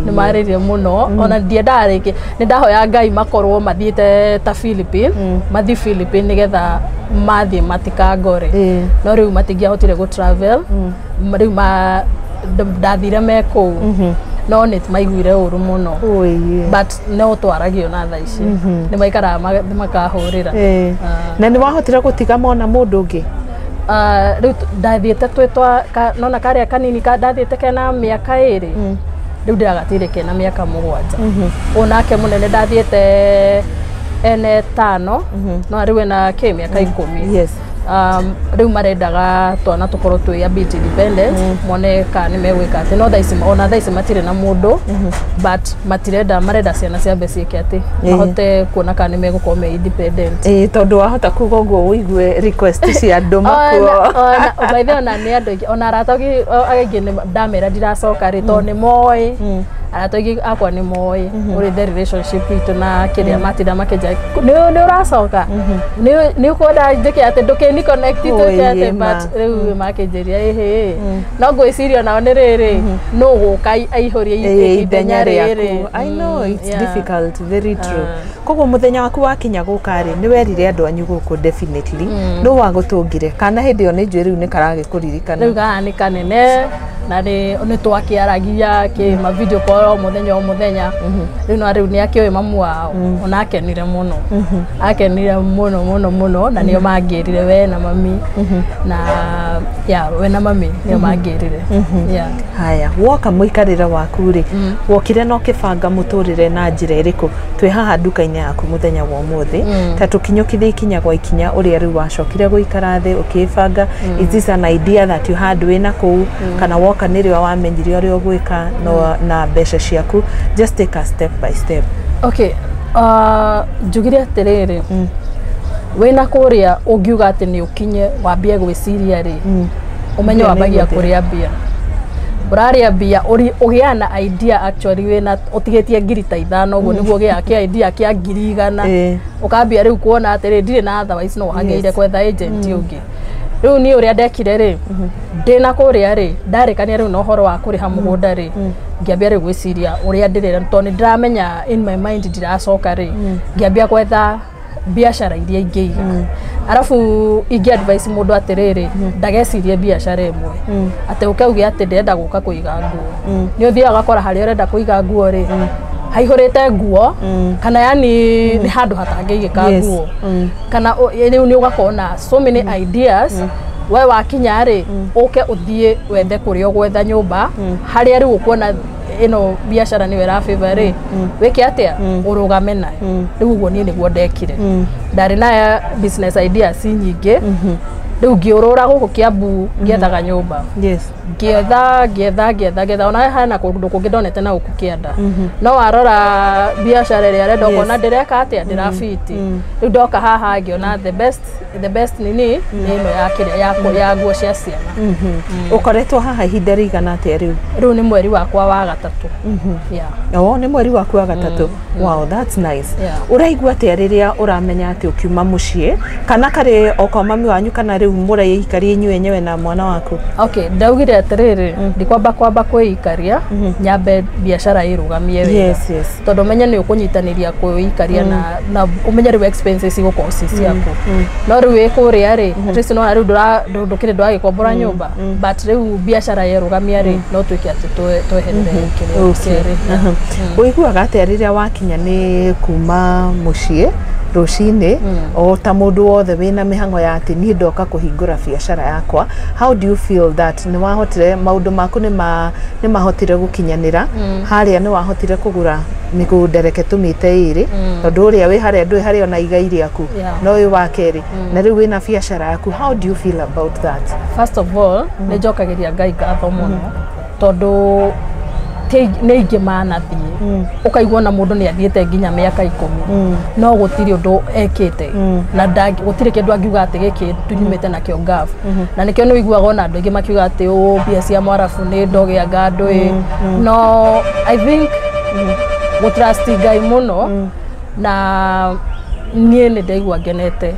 nĩ marĩrire mũno, ona ndiendaga rĩngĩ. Nĩ ndahoya Ngai makorwo mathiĩte ta Philippines, mathiĩ Philippines nĩgetha mathiĩ matikangore, no rĩu matingĩahotire gũ travel. Rĩu ndathire me kũu, no nĩ maiguire ũru mũno, but no twaragio na thaa ici nĩ maikaraga makahũrĩra. Na nĩ wahotire gũtiga mona mũndũ ũngĩ? Rĩu ndathiĩte twĩ twa nona karĩa kanini ndathiĩte kena mĩaka 2, rĩu ndĩragatigire kena mĩaka 7. Ũyũ nake mũnene ndathiĩte ene 5, no rĩu ena kĩ mĩaka 10. Yes. Rĩu marendaga twana tũkorwo twĩ a bit independent, mone kana nĩ megwĩka atĩ, no thaa ici ona thaa ici matirĩ na mũndũ, but matirenda, marenda ciana ciambe ciĩke atĩ mahote kuona kana nĩ megũkorwo me independent. Tondũ wahota kuga ũguo ũigue request cia andũ makuo. By the way, ona nĩ andũ aingĩ, ona arata aingĩ ndamera ndiracoka rĩ, tondũ nĩ moĩ arata aingĩ akwa nĩ moĩ ũrĩ the relationship itũ na kĩrĩa matinda makĩnja nĩ ũracoka nĩ ũkwenda njĩke atĩ ndũkĩni connect twĩke atĩ, but rĩu makĩnjĩria ĩhĩ, no ngwĩciria onao nĩ rĩrĩ nũ gũka aihũrie ithenya rĩrĩ. I know it's difficult, very true. Koguo mũthenya waku wakinya gũka rĩ, nĩ werire andũ anyu gũkũ definitely, nũ wagũtũngire kana hĩndĩ ĩyo nĩ njũĩ rĩu nĩ karagĩkũririkana? Rĩu gaka nĩ kanene na nĩ twakĩaragia kĩ ma video call o mũthenya o mũthenya. Rĩu no rĩu nĩ akĩũĩ mamu wao, ona akenire mũno, akenire mũno mũno mũno, na nĩo mangĩrire we na mami, na ya we na mami nĩo mangĩrire. Haya, woka mũikarĩre waku rĩ, wokire na ũkĩbanga mũtũrĩre na njĩra ĩrĩkũ? Twĩ haha nduka-inĩ yaku mũthenya wa ũmũthĩ, ta tũkinyũkithie ikinya gwa ikinya ũrĩa rĩu wacokire gũikara thĩ ũkĩbanga. Is this an idea that you had wĩna kũu, kana woka nĩrĩo wamenyire ũrĩa ũgwĩka na mbeca ciaku? Just take a step by step. Okay, njugire atĩrĩrĩ, wĩna kũrĩa ũngiuga atĩ nĩ ũkinye wambie gwĩciria rĩ, ũmenye wambagia kũrĩa mbia, ũrarĩa mbia ũgĩaga na idea actually wĩna ũtigĩtie ngiri ta 5 ũguo nĩguo ũgĩaga kĩa idea kĩa ngiri 100, ũkambia rĩu kuona atĩrĩ ndirĩ na otherwise no wagĩrĩire gwetha agent ũngĩ. Rĩu niĩ ũrĩa ndekire rĩ, ndĩna kũrĩa rĩ, ndarĩkania rĩu na ũhoro wa kũrĩha mũgũnda rĩ, ngĩambia rĩu gwĩciria ũrĩa ndĩrera, tondũ nĩ ndĩramenya in my mind ndiracoka rĩ, ngĩambia gwetha biacara iria ingĩiga. Arabu ingĩ advice mũndũ atĩrĩrĩ, ndagecirie biacara ĩmwe atĩ ũke uge atĩ ndĩrenda gũka kũiga nguo. Nĩ ũthiaga ũgakora harĩa ũrenda kũiga nguo rĩ, haihũrĩte nguo, kana yani nĩ handũ hatangĩigĩka nguo, kana rĩu nĩ ũgakorwo na so many ideas. We wakinya rĩ, ũke ũthiĩ wethe kũrĩa ũgwetha nyũmba harĩa rĩu ũkuona ĩno biacara nĩyo ĩra favor rĩ, wĩke atĩa, ũrũgame nayo. Rĩu ũguo niĩ nĩguo ndekire, ndarĩ na business ideas nyingĩ. Rĩu ngĩũrũra gũkũ Kiambu ngĩethaga nyũmba. Ngĩetha, ngĩetha, ngĩetha, ngĩetha, ona hena kũndũ kũngĩ ndonete na gũkũ kĩanda, no warora biacara ĩrĩa arenda ũkona ndĩreka atĩa, ndĩrabiti. Rĩu ndoka haha ngĩona the best nini nĩ ĩno ya kĩrĩa ya nguo cia ciana. Ũkoretwo haha ihinda rĩigana atĩa rĩu? Rĩu nĩ mweri wakwa wa gatatũ, yeah. O nĩ mweri waku wa gatatũ. Wow, that's nice. Ũraigua atĩa rĩrĩa ũramenya atĩ ũkiuma mũciĩ, kana karĩ o kwa mami wanyu, kana rĩu mũraikaria inyuĩ enyewe na mwana waku? Okay, ndaugire atĩrĩrĩ, ndikwamba kwamba kwĩikaria, nyambe biacara ĩrũgamie wega. Tondũ ũmenye nĩ ũkũnyitanĩria kwĩikaria na ũmenye rĩu expenses igũkorwo ci ciaku, no rĩu wĩ kũrĩa rĩ, at least no rĩu ndũkĩrĩ ndũragĩkombora nyũmba, but rĩu biacara yerũgamia rĩ, no tuĩke atĩ tweherere kĩrĩa kerĩ. Ũiguaga atĩa rĩrĩa wakinya nĩ kuma mũciĩ rũcinĩ, o ta mũndũ wothe wĩna mĩhang'o ya atĩ niĩ ndoka kũhingũra biacara yakwa? How do you feel that nĩ wahotire maũndũ maku, nĩ mahotire gũkinyanĩra harĩa, nĩ wahotire kũgũra mĩgũnda, reke tũmĩte ĩrĩ, tondũ ũrĩa wĩ harĩa ndũĩ harĩa ona igai rĩaku, no ũyũ wa kerĩ, na rĩu wĩna biacara yaku, how do you feel about that? First of all, nĩ njokagĩria Ngai ngatho mũno, tondũ nĩ ingĩ manathiĩ ũkaigua ona mũndũ nĩ athiĩte nginya mĩaka 10 no gũtirĩ ũndũ ekĩte na gũtirĩ kĩndũ angiuga atĩ gĩkĩ tunyumĩte nakĩo Gulf. Na nĩkĩo nĩ ũiguaga ona andũ aingĩ makiuga atĩ ũ mbia cia mwarabu nĩ ndogĩanga ndũĩ. No I think gũtrust Ngai mũno, na niĩ nĩ ndaigua ngenete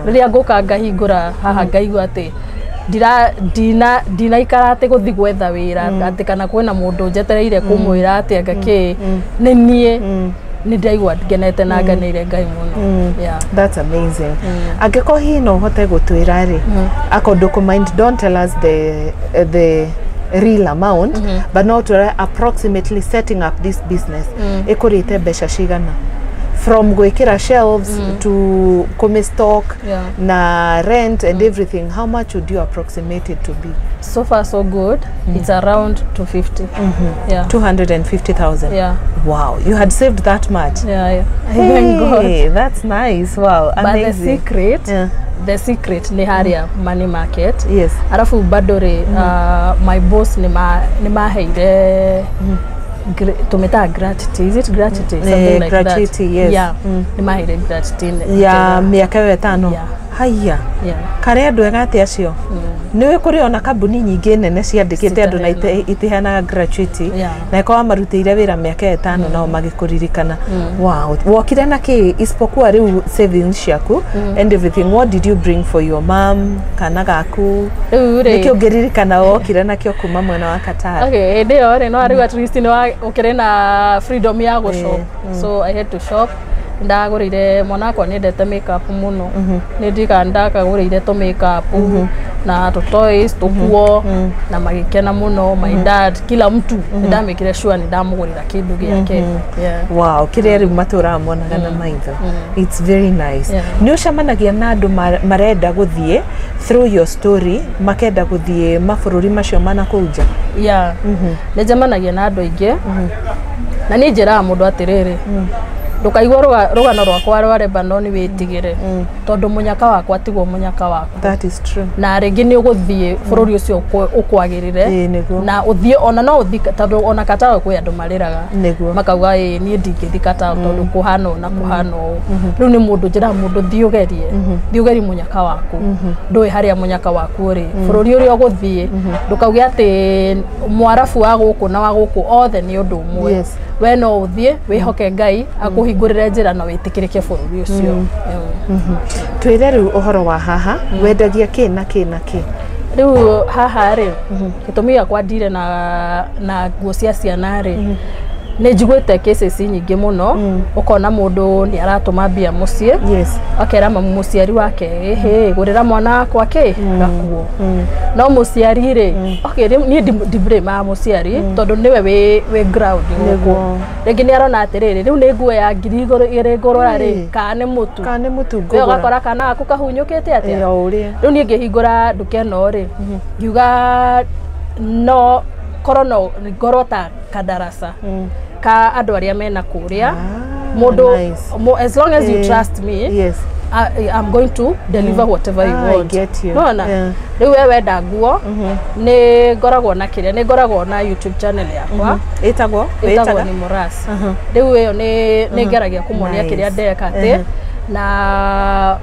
rĩrĩa ngũka ngahingũra haha, ngaigua atĩ ndira ndina ndinaikara atĩ gũthi gwetha wĩra, atĩ kana kwĩna mũndũ njetereire kũmwĩra atĩ anga kĩ nĩ niĩ nĩ ndaigua ngenete na nganĩire Ngai mũno, yeah. That's amazing. Angĩkorwo hihi no ũhote gũtwĩra rĩ, akorwo ndũkũ-mind, don't tell us the real amount, but no twĩre approximately setting up this business ĩkũrĩte mbeca cigana, from gwĩkĩra shelves to kũmĩ stock na rent and everything, how much would you approximate it to be? So far so good, it's around 250, yeah. 250,000? Yeah. Wow, you had saved that much? Yeah. Thank God. Hey, that's nice. Wow, But the amazing. secret, the secret nĩ harĩa money market. Arabu bado rĩ, my boss nĩ maheire tũmĩtaga gratuity, is it gratuity? Something like Gratuity, that. Yes. Yeah, nĩ maheire gratuity Ya mĩaka ĩyo 5? Yeah. Haiya. Yeah. Karĩ andũ ega atĩ acio nĩ kũrĩ ona kambuni nyingĩ nene ciandĩkĩte andũ na itiheanaga gratuity, na ĩkorwo marutĩire wĩra mĩaka ĩyo 5 nao magĩkũririkana. Wow, wokire na kĩ isipokuwa rĩu savings ciaku and everything? What did you bring for your mom kana gaku? Rĩu rĩ, nĩkĩ ũngĩririkana wokire nakĩo kuma mwena wa Qatar? Okay, hĩndĩ ĩyo rĩ, no rĩu at least nĩ ũkĩrĩ na freedom ya gũ shop, so I had to shop. Ndagũrĩire mwana wakwa, nĩ endete makeup mũno, nĩ ndika ndakagũrĩire tũ makeup na tũ toys tũkuo na magĩkena mũno. My dad, kila mtu nĩ ndamĩkire sure nĩ ndamũgũrĩra kĩndũ gĩake, yeah. Wow, kĩrĩa rĩu matũraga monaga na maitho, it's very nice. Nĩ ũcemanagia na andũ marenda gũthiĩ through your story, makenda gũthiĩ mabũrũri macio mana kũu nja? Yeah, nĩ njemanagia na andũ aingĩ, na niĩ njĩraga mũndũ atĩrĩrĩ, ndũkaigua rũgano rwakwa rwa Lebanon wĩtigĩre, tondũ mũnyaka wakwa tiguo mũnyaka waku. That is true. Na rĩngĩ nĩ ũgũthiĩ bũrũri ũcio ũkwagĩrĩre. Ĩĩ, nĩguo. Na ũthiĩ ona no ũthiĩ, tondũ ona Qatar kwĩ andũ marĩraga makauga ĩ niĩ ndingĩthiĩ Qatar tondũ kũhana ũũ na kũhana ũũ. Rĩu nĩ mũndũ njĩraga mũndũ, thiĩ ũgerie, thiĩ ũgerie mũnyaka waku. Ndũĩ harĩa mũnyaka waku ũrĩ bũrũri ũrĩa ũgũthiĩ. Ndũkauge atĩ mwarabu wa gũkũ na wa gũkũ othe nĩ ũndũ ũmwe. We no ũthiĩ wĩhoke Ngai akũhingũrĩre njĩra na wĩtĩkĩrĩke bũrũri ũcio. Twĩre rĩu ũhoro wa haha, wendagia kĩ na kĩ na kĩ? Rĩu haha rĩ, gĩtũmi gĩakwa ndire na nguo cia ciana rĩ, nĩ njiguĩte cases nyingĩ mũno, ũkona mũndũ nĩ aratũma mbia mũciĩ, akera mamu mũciari wake, ĩhĩ gũrĩra mwana wakwa kĩ gakuo. No mũciari rĩ, okay, rĩu niĩ ndiblame mũciari tondũ nĩwe wĩ ground gũkũ. Rĩngĩ nĩ arona atĩrĩrĩ, rĩu nĩ nguo ya 2000 ngũrora rĩ, kana nĩ mũtu? Kana nĩ mũtu We ngũgũra? ũgakora kana gaku kahunyũkĩte atĩa. Ĩ, o ũrĩa. Rĩu niĩ ngĩhingũra nduka ĩno rĩ, ngiuga no korwo no ngorwo ta kandarasa ka andũ arĩa mena kũrĩa. Mũndũ Nice. As long as you trust me, I'm going to deliver whatever you Ah, I want. get you. Nona rĩu we wenda nguo, nĩ ngoragwo na kĩrĩa, nĩ ngoragwo na YouTube channel yakwa. Ĩtagwo? Ĩtagwo Wĩtaga? Nĩ Moras. Rĩu ĩyo nĩ ngeragia kũmonia Nice. kĩrĩa ndeka atĩ, na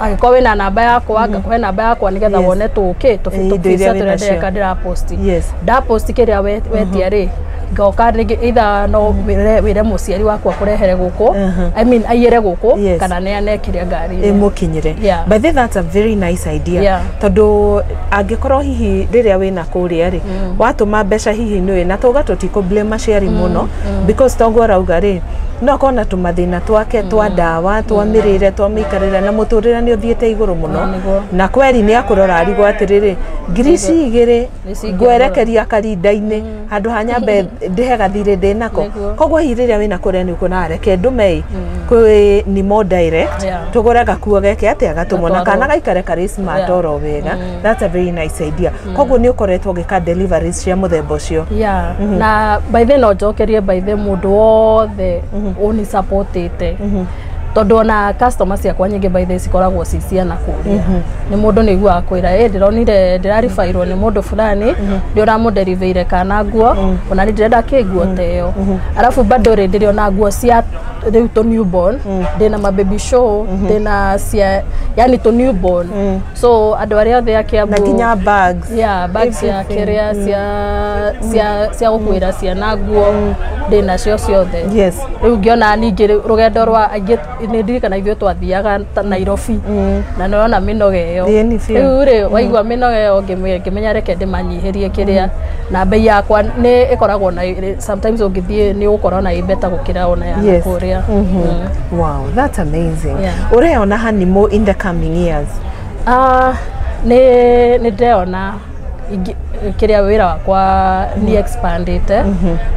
angĩkorwo wĩna namba yakwa, ngakũhe namba yakwa nĩgetha wone tũkĩ Indo iria tũbica wĩnacio. tũrĩa ndeka, ndĩraposti. Ndaposti kĩrĩa wetia rĩ, ngoka rĩngĩ, either no wĩre mũciari waku akũrehere gũkũ, I mean aiyĩre gũkũ, kana neane kĩrĩa ngari-inĩ. Ĩmũkinyĩre. Yeah. By the way, that's a very nice idea, tondũ angĩkorwo hihi rĩrĩa wĩna kũrĩa rĩ, watũma mbeca hihi nĩũĩ na tauga tũtikũ blame aciari mũno, because toguo arauga rĩ, no akorwo na tũmathĩna twake twa ndawa, twa mĩrĩre, twa mĩikarĩre, na mũtũrĩre nĩ ũthiĩte igũrũ mũno. Nĩguo. Na kweri nĩ akũrora arigwo atĩrĩrĩ, ngiri ici igĩrĩ Nĩ cingĩagũra. ngwerekeria karinda-inĩ handũ ha nyambe ndĩhe gathirĩ ndĩnako. Koguo hihi rĩrĩa wĩna kũrĩa nĩ ũkuona reke ndũme kwĩ Nimo direct, tũgũre gakuo geke atĩa, gatũmwo na Gatwarwo. kana gaikare karĩ smart oro wega. That's a very nice idea. Koguo nĩ ũkoretwo ũgĩka deliveries cia mũthemba ũcio? Yeah, na by the no njokerie by the mũndũ wothe ũnisupportĩte, tondũ ona customer ciakwa nyingĩ by the cikoragwo ci ciana kũrĩa. Nĩ mũndũ nĩ iguaga kwĩra ĩ, ndĩronire ndĩraribairwo nĩ mũndũ fulani, nĩ ũramũnderiveire kana nguo, ona nĩ ndĩrenda kĩ nguo ta ĩyo. Arabu bado rĩ, ndĩrĩ ona nguo cia rĩu tũ newborn, ndĩna ma baby show, ndĩna cia yani tũ newborn. So andũ arĩa othe a Kiambu, Na nginya bags. Yeah, bags cia Everything. kĩrĩa cia gũkuĩra ciana, nguo ndĩnacio ciothe. Rĩu ngĩona ningĩ rĩu rũgendo rwa aingĩ, nĩ ndirikana ithuĩ twathiaga ta Nairobi na nĩwona mĩnoga ĩyo. Ĩĩ, nĩ biũ. Rĩu rĩ, waigua mĩnoga ĩyo, ngĩmenya reke ndĩmanyihĩrie kĩrĩa, na bei yakwa nĩ ĩkoragwo na sometimes ũngĩthiĩ nĩ ũgũkorwo na ĩ better gũkĩra ona ya kũrĩa. Wow, that's amazing. Ũreyona hanimo in the coming years? Ah, nĩ ndĩrona kĩrĩa wĩra wakwa nĩ expandĩte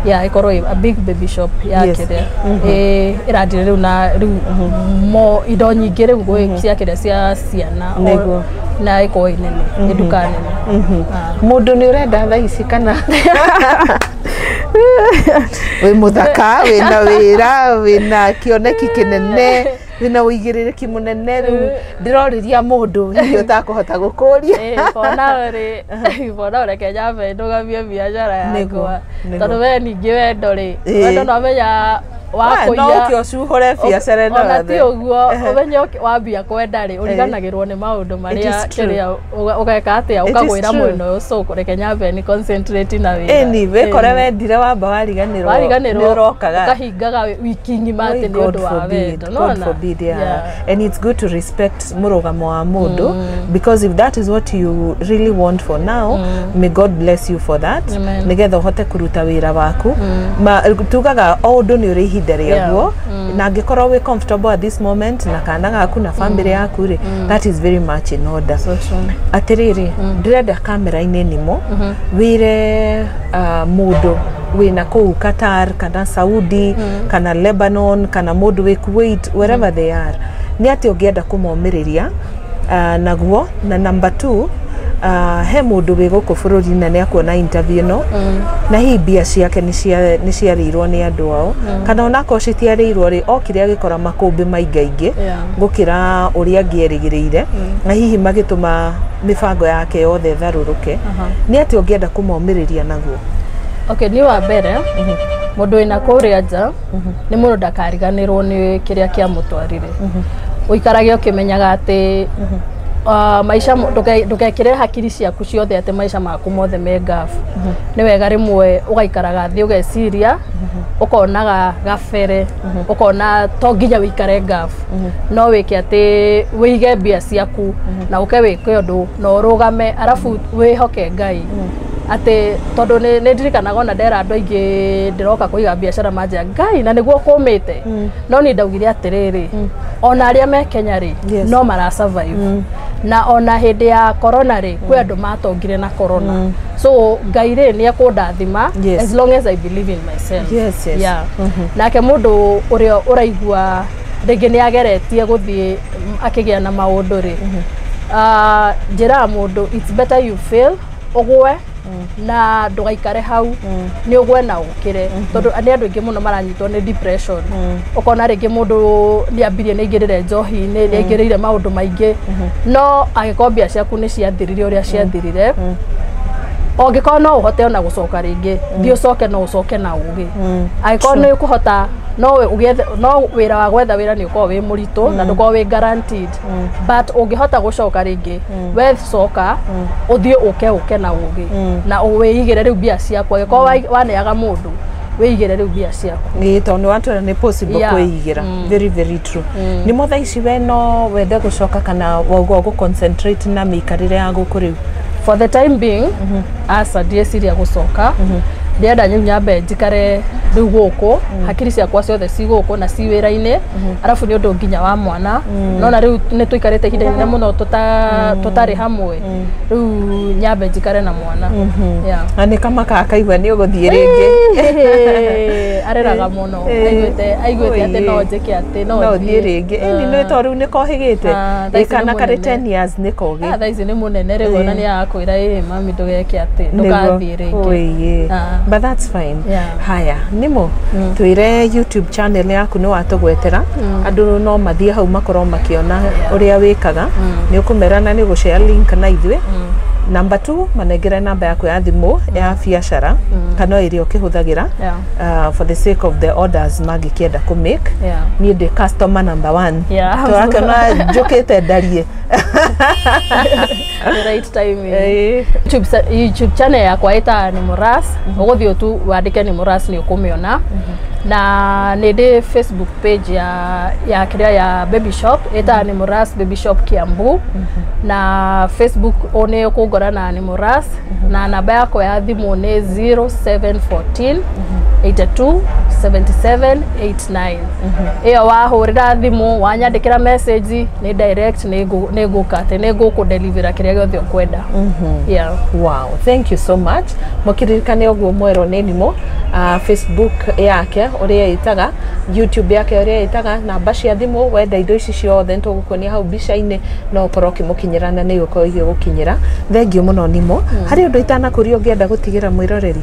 ya ĩkorwo ĩ a big baby shop ya kĩrĩa ĩrandire rĩu na rĩu mo indo nyingĩ rĩu gwĩ cia kĩrĩa cia ciana na ĩkorwo ĩ nene, ĩ nduka nene. Ah. Mũndũ nĩ ũrenda thaa ici, kana wĩ mũthaka, wĩna wĩra, wĩna kĩoneki kĩnene, wĩna ũigĩrĩrĩki mũnene, rĩu ndĩrorĩria mũndũ hihi ũtakũhota gũkũria. Bona rĩ, bona reke nyambe ndũgamie biacara yakwa, tondũ we ningĩ wendo rĩ, wendo no menya wa no kũiya. ũke ũcuhũre biacara ĩno Ona ti yothe. ũguo, ũmenye wambia kwenda rĩ, ũriganagĩrwo nĩ maũndũ marĩa Is true. kĩrĩa ũgeka atĩa, It is ũkagwĩra true. mwena ũyũ, so reke nyambe ni concentrate na wĩra. Ĩni wĩkore wendire wamba wariganĩrwo. Wariganĩrwo. Nĩ ũrokaga. Ũkahingaga wiki ng'ima atĩ nĩ God ũndũ wa forbid, wendo. God Nona? forbid, yeah. And it's good to respect mũrũgamo wa mũndũ, because if that is what you really want for now, may God bless you for that. Amen. Nĩgetha ũhote kũruta wĩra waku. Ma, tugaga o ũndũ nĩ ũrĩ ihinda rĩaguo, na angĩkorwo wĩ comfortable at this moment na kana gaku na family yaku rĩ, that is very much in order. So true. Atĩrĩrĩ, ndĩrenda kamera-inĩ nimo wĩre mũndũ wĩna kũu Qatar kana Saudi kana Lebanon kana mũndũ wĩ Kuwait, wherever they are, nĩ atĩ ũngĩenda kũmomĩrĩria naguo. Na number two, he mũndũ wĩ gũkũ bũrũri na nĩ akuona interview ĩno, na hihi mbia ciake nĩ ciarĩirwo nĩ andũ ao, kana onakorwo citiarĩirwo rĩ, okire agĩkora makũmbĩ maingaingĩ gũkĩra ũrĩa angĩerĩgĩrĩire, na hihi magĩtũma mĩbango yake yothe ĩtharũrũke, nĩ atĩ ũngĩenda kũmomĩrĩria naguo? Okay, niĩ wa mbere, mũndũ wĩna kũrĩa nja, nĩ mũndũ ndakariganĩrwo nĩ kĩrĩa kĩamũtwarire. Ũikarage ũkĩmenyaga atĩ maica ndũgekĩre hakiri ciaku ciothe atĩ maica maku mothe me ngabu. Nĩ wega rĩmwe ũgaikaraga thĩ, ũgeciria, ũkonaga gabere, ũkona to nginya wĩikare ngabu, no wĩke atĩ wĩige mbia ciaku na ũke wĩke ũndũ na ũrũgame, arabu wĩhoke Ngai atĩ tondũ nĩ ndirikanaga ona ndera andũ aingĩ ndĩroka kũiga biacara, manjia Ngai na nĩguo kũmĩte, no niĩ ndaugire atĩrĩrĩ, ona arĩa me Kenya rĩ, no mara survive, na ona hĩndĩ ya corona rĩ, kwĩ andũ matongire na corona, so Ngai rĩ, nĩ ekũndathima as long as I believe in myself. Yeah. Nake mũndũ ũrĩa ũraigua rĩngĩ nĩ ageretie gũthiĩ akĩgĩa na maũndũ rĩ, njĩraga mũndũ it's better you fail, ũgwe. Na ndũgaikare hau, nĩ ũgwe na ũkĩre, tondũ nĩ andũ aingĩ mũno maranyitwo nĩ depression. Ũkona rĩngĩ mũndũ nĩ ambirie, nĩ aingĩrĩre njohi-inĩ, nĩ aingĩrĩire maũndũ maingĩ, no angĩkorwo mbia ciaku nĩ ciathirire ũrĩa ciathirire, ũngĩkorwo no ũhote ona gũcoka rĩngĩ, thiĩ ũcoke, no ũcoke na ũgĩ. Angĩkorwo nĩ ũkũhota, no ũgĩethe, no wĩra wa gwetha wĩra nĩ ũkoragwo wĩ mũritũ na ndũkoragwo wĩ guaranteed, but ũngĩhota gũcoka rĩngĩ, we coka, ũthiĩ ũke ũke na ũgĩ na wĩigĩre rĩu mbia ciaku. Angĩkorwo waneaga mũndũ, wĩigĩre rĩu mbia ciaku. Ĩĩ, tondũ nĩ watwĩra nĩ possible kwĩigĩra. Very, very true. Nĩ mo thaa ici we no wende gũcoka kana wauga ũgũ concentrate na mĩikarĩre ya gũkũ rĩu? For the time being, aca, ndieciria gũcoka. Ndĩrenda rĩu nyambe njikare rĩu gũkũ, hakiri ciakwa ciothe ci gũkũ na ci wĩra-inĩ, arabu nĩ ũndũ nginya wa mwana nona rĩu nĩ tũikarĩte ihinda inene mũno tũtarĩ hamwe. Rĩu nyambe njikare na mwana. Yeah. Na nĩ kamaka akaigua nĩ ũgũthiĩ rĩngĩ? Areraga mũno, aiguĩte atĩ no njĩke atĩ no no ũthiĩ rĩngĩ. Ĩni nĩ tondũ rĩu nĩ kohĩgĩte. Ah, thaa ici nĩ Kana karĩ mũnene. 10 years nĩ kogĩ. Ah, thaa ici nĩ mũnene rĩu, ona nĩ arakwĩra, "Ĩ mami, ndũgeke atĩ, ndũgathiĩ rĩngĩ." Oiye. Ah. But that's fine. Yeah. Haya, nimo twĩre YouTube channel yaku. Nĩ watũgwetera, andũ no mathiĩ hau makorwo makĩona ũrĩa wĩkaga. Nĩ ũkũmera na nĩ ũgũshare link na ithuĩ. Number 2, manengere namba yaku ya thimũ ya biacara kana ĩrĩa ũkĩhũthagĩra for the sake of the orders mangĩkĩenda kũ make. Niĩ ndĩ customer number one. Tũrakĩona njũkĩte ndarie. The right timing. YouTube channel yakwa ĩtaga nĩ Mũras. Ũgũthiĩ tu wandĩke nĩ Mũras, nĩ ũkũmĩona. Na nĩ ndĩ Facebook page ya kĩrĩa ya baby shop, ĩtaga nĩ Mũras Baby Shop Kiambu. Na Facebook o nĩ ũkũngora na nĩ Mũras, na namba yakwa ya thimũ nĩ 0714 82 77 89. Ĩyo wahũrĩra thimũ, wanyandĩkĩra message, nĩ direct, nĩ ngũka atĩ nĩ ngũkũdelivera kĩrĩa gĩothe ũkwenda. Yeah. Wow, thank you so much. Mũkĩririkane ũguo mwerwo nĩ Nimo, Facebook yake ũrĩa ĩtaga, YouTube yake ũrĩa ĩtaga, namba cia thimũ. Wenda indo ici ciothe nĩ tũgũkuonia hau mbica-inĩ, no ũkorwo ũkĩmũkinyĩra na nĩ ũkorwo igĩgũkinyĩra. Thank you mũno, Nimo. Harĩ ũndũ itanakũria ũngĩenda gũtigĩra mwĩroreri?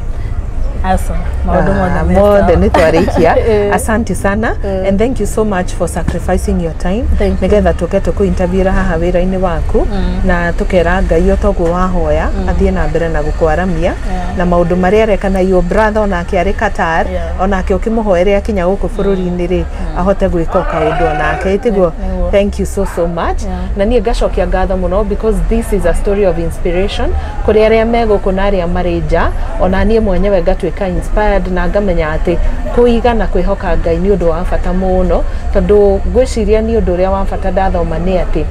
Aca, maũndũ mothe Ah, me mothe sawa. nĩ twarĩkia. Asante sana and thank you so much for sacrificing your time Thank you. nĩgetha tũke tũkũ-interviewra haha wĩra-inĩ waku, na tũkera Ngai o toguo wahoya athiĩ na mbere na gũkwaramia na maũndũ marĩa areka, na your brother onake arĩ Qatar, onake ũkĩmũhoere akinya gũkũ bũrũri-inĩ rĩ, ahote gwĩka o kaũndũ onake, ĩtiguo? Nĩguo. Thank you so, so much. Yeah. Na niĩ ngacokia ngatho mũno because this is a story of inspiration kũrĩ arĩa me gũkũ na arĩa marĩ nja. Ona niĩ mwenyewe ngatuĩka inspired na ngamenya atĩ kũiga na kwĩhoka Ngai nĩ ũndũ wa bata mũno, tondũ ngwĩciria nĩ ũndũ ũrĩa wa bata ndathoma nĩ atĩ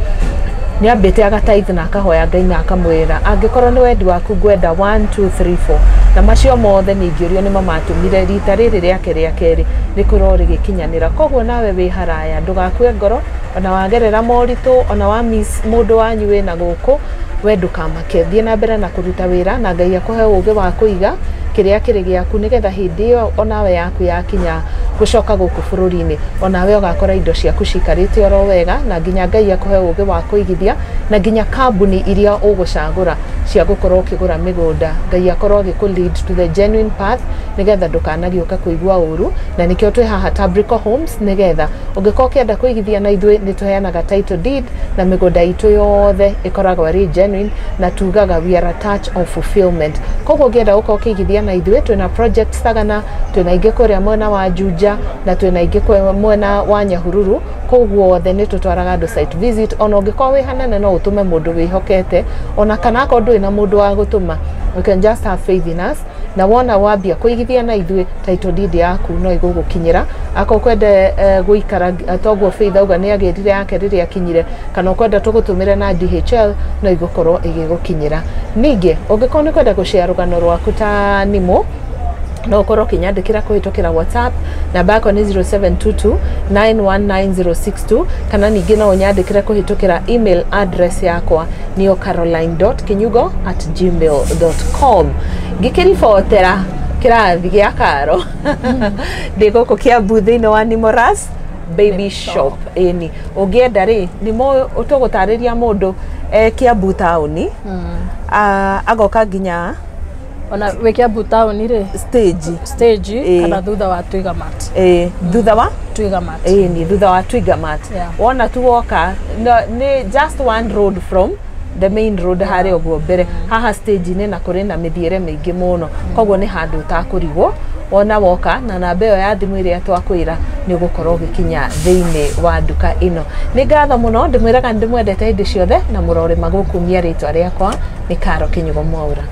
nĩ ambĩte agataithe na akahoya Ngai na akamwĩra, "Angĩkorwo nĩ wendi waku, ngwenda 1 2 3 4," na macio mothe ningĩũrio nĩmo matũmire rita rĩrĩ rĩake rĩa kerĩ rĩkorwo rĩgĩkinyanĩra. Koguo nawe wĩ haraya, ndũgakue ngoro ona wagerera moritũ, ona wa miss mũndũ wanyu wĩna gũkũ, we ndũkamake, thiĩ na mbere na kũruta wĩra na Ngai akũhe ũgĩ wa kũiga kĩrĩa kĩrĩ gĩaku, nĩgetha hĩndĩ ĩyo onawe yaku yakinya gũcoka gũkũ bũrũri-inĩ, onawe ũgakora indo ciaku cikarĩte oro wega, na nginya Ngai akũhe ũgĩ wa kũigithia, na nginya kambuni iria ũgũcagũra cia gũkorwo ũkĩgũra mĩgũnda, Ngai akorwo agĩkũ lead to the genuine path, nĩgetha ndũkanagĩũka kũigua ũru. Na nĩkĩo twĩ haha Tabrico Homes, nĩgetha ũngĩkorwo ũkĩenda kũigithia na ithuĩ, nĩ tũheanaga title deed na mĩgũnda itũ yothe ĩkoragwo ĩrĩ genuine, na tugaga we are a touch of fulfillment. Koguo ũngĩenda gũkorwo ũkĩigithia na ithuĩ, twĩna project Sagana, twĩna ingĩ kũrĩa mwena wa Juja, na twĩna ingĩ kũrĩa mwena wa Nyahururu. Koguo othe nĩ tũtwaraga andũ site visit. Ona ũngĩkorwo wĩ hanene, no ũtũme mũndũ wĩhokete, ona kana akorwo ndũrĩ na mũndũ wa gũtũma, you can just have faith in us, na wona wambia kũigithia na ithuĩ, title deed yaku no ĩgũgũkinyĩra. Akorwo kwenda gũikara toguo Faith auga nĩ agĩrire yake rĩrĩa akinyire, kana ũkwenda tũgũtũmĩre na DHL, no igũkorwo ĩgĩgũkinyĩra. Ningĩ ũngĩkorwo nĩ kwenda gũshare rũgano rwaku ta Nimo, no ũkorwo ũkĩnyandĩkĩra kũhĩtũkĩra WhatsApp. Namba yakwa nĩ 0722 919062, kana ningĩ no ũnyandĩkĩre kũhĩtũkĩra email address yakwa, nĩyo caroline.kinyugo@gmail.com. Ngĩkĩribotera kĩrathi gĩa Karo ndĩ gũkũ Kiambu thĩinĩ wa Nimoras Baby Shop. Ĩni ũngĩenda rĩ, nĩmo tũgũtarĩria mũndũ e Kiambu taũni, agoka nginya Ona wĩ Kiambu taũni rĩ, stage, stage Ĩĩ. kana thutha wa Twiga Mart. Ĩĩ, thutha wa Twiga Mart. Ĩĩ, ni thutha wa Twiga Mart. Yeah. Wona tu woka no, nĩ just one road from the main road harĩa ũguo mbere haha stage-inĩ, na kũrĩ na mĩthiĩre mĩingĩ mũno, koguo nĩ handũ ũtakũrigwo wona woka na namba ĩyo ya thimũ ĩrĩa twakwĩra, nĩ ũgũkorwo ũgĩkinya thĩinĩ wa nduka ĩno. Nĩ ngatho mũno, ndĩmwĩraga nĩ ndĩmwendete hĩndĩ ciothe na mũrore magũkumia. Rĩtwa rĩakwa nĩ Karo Kĩnyugo Mwaura.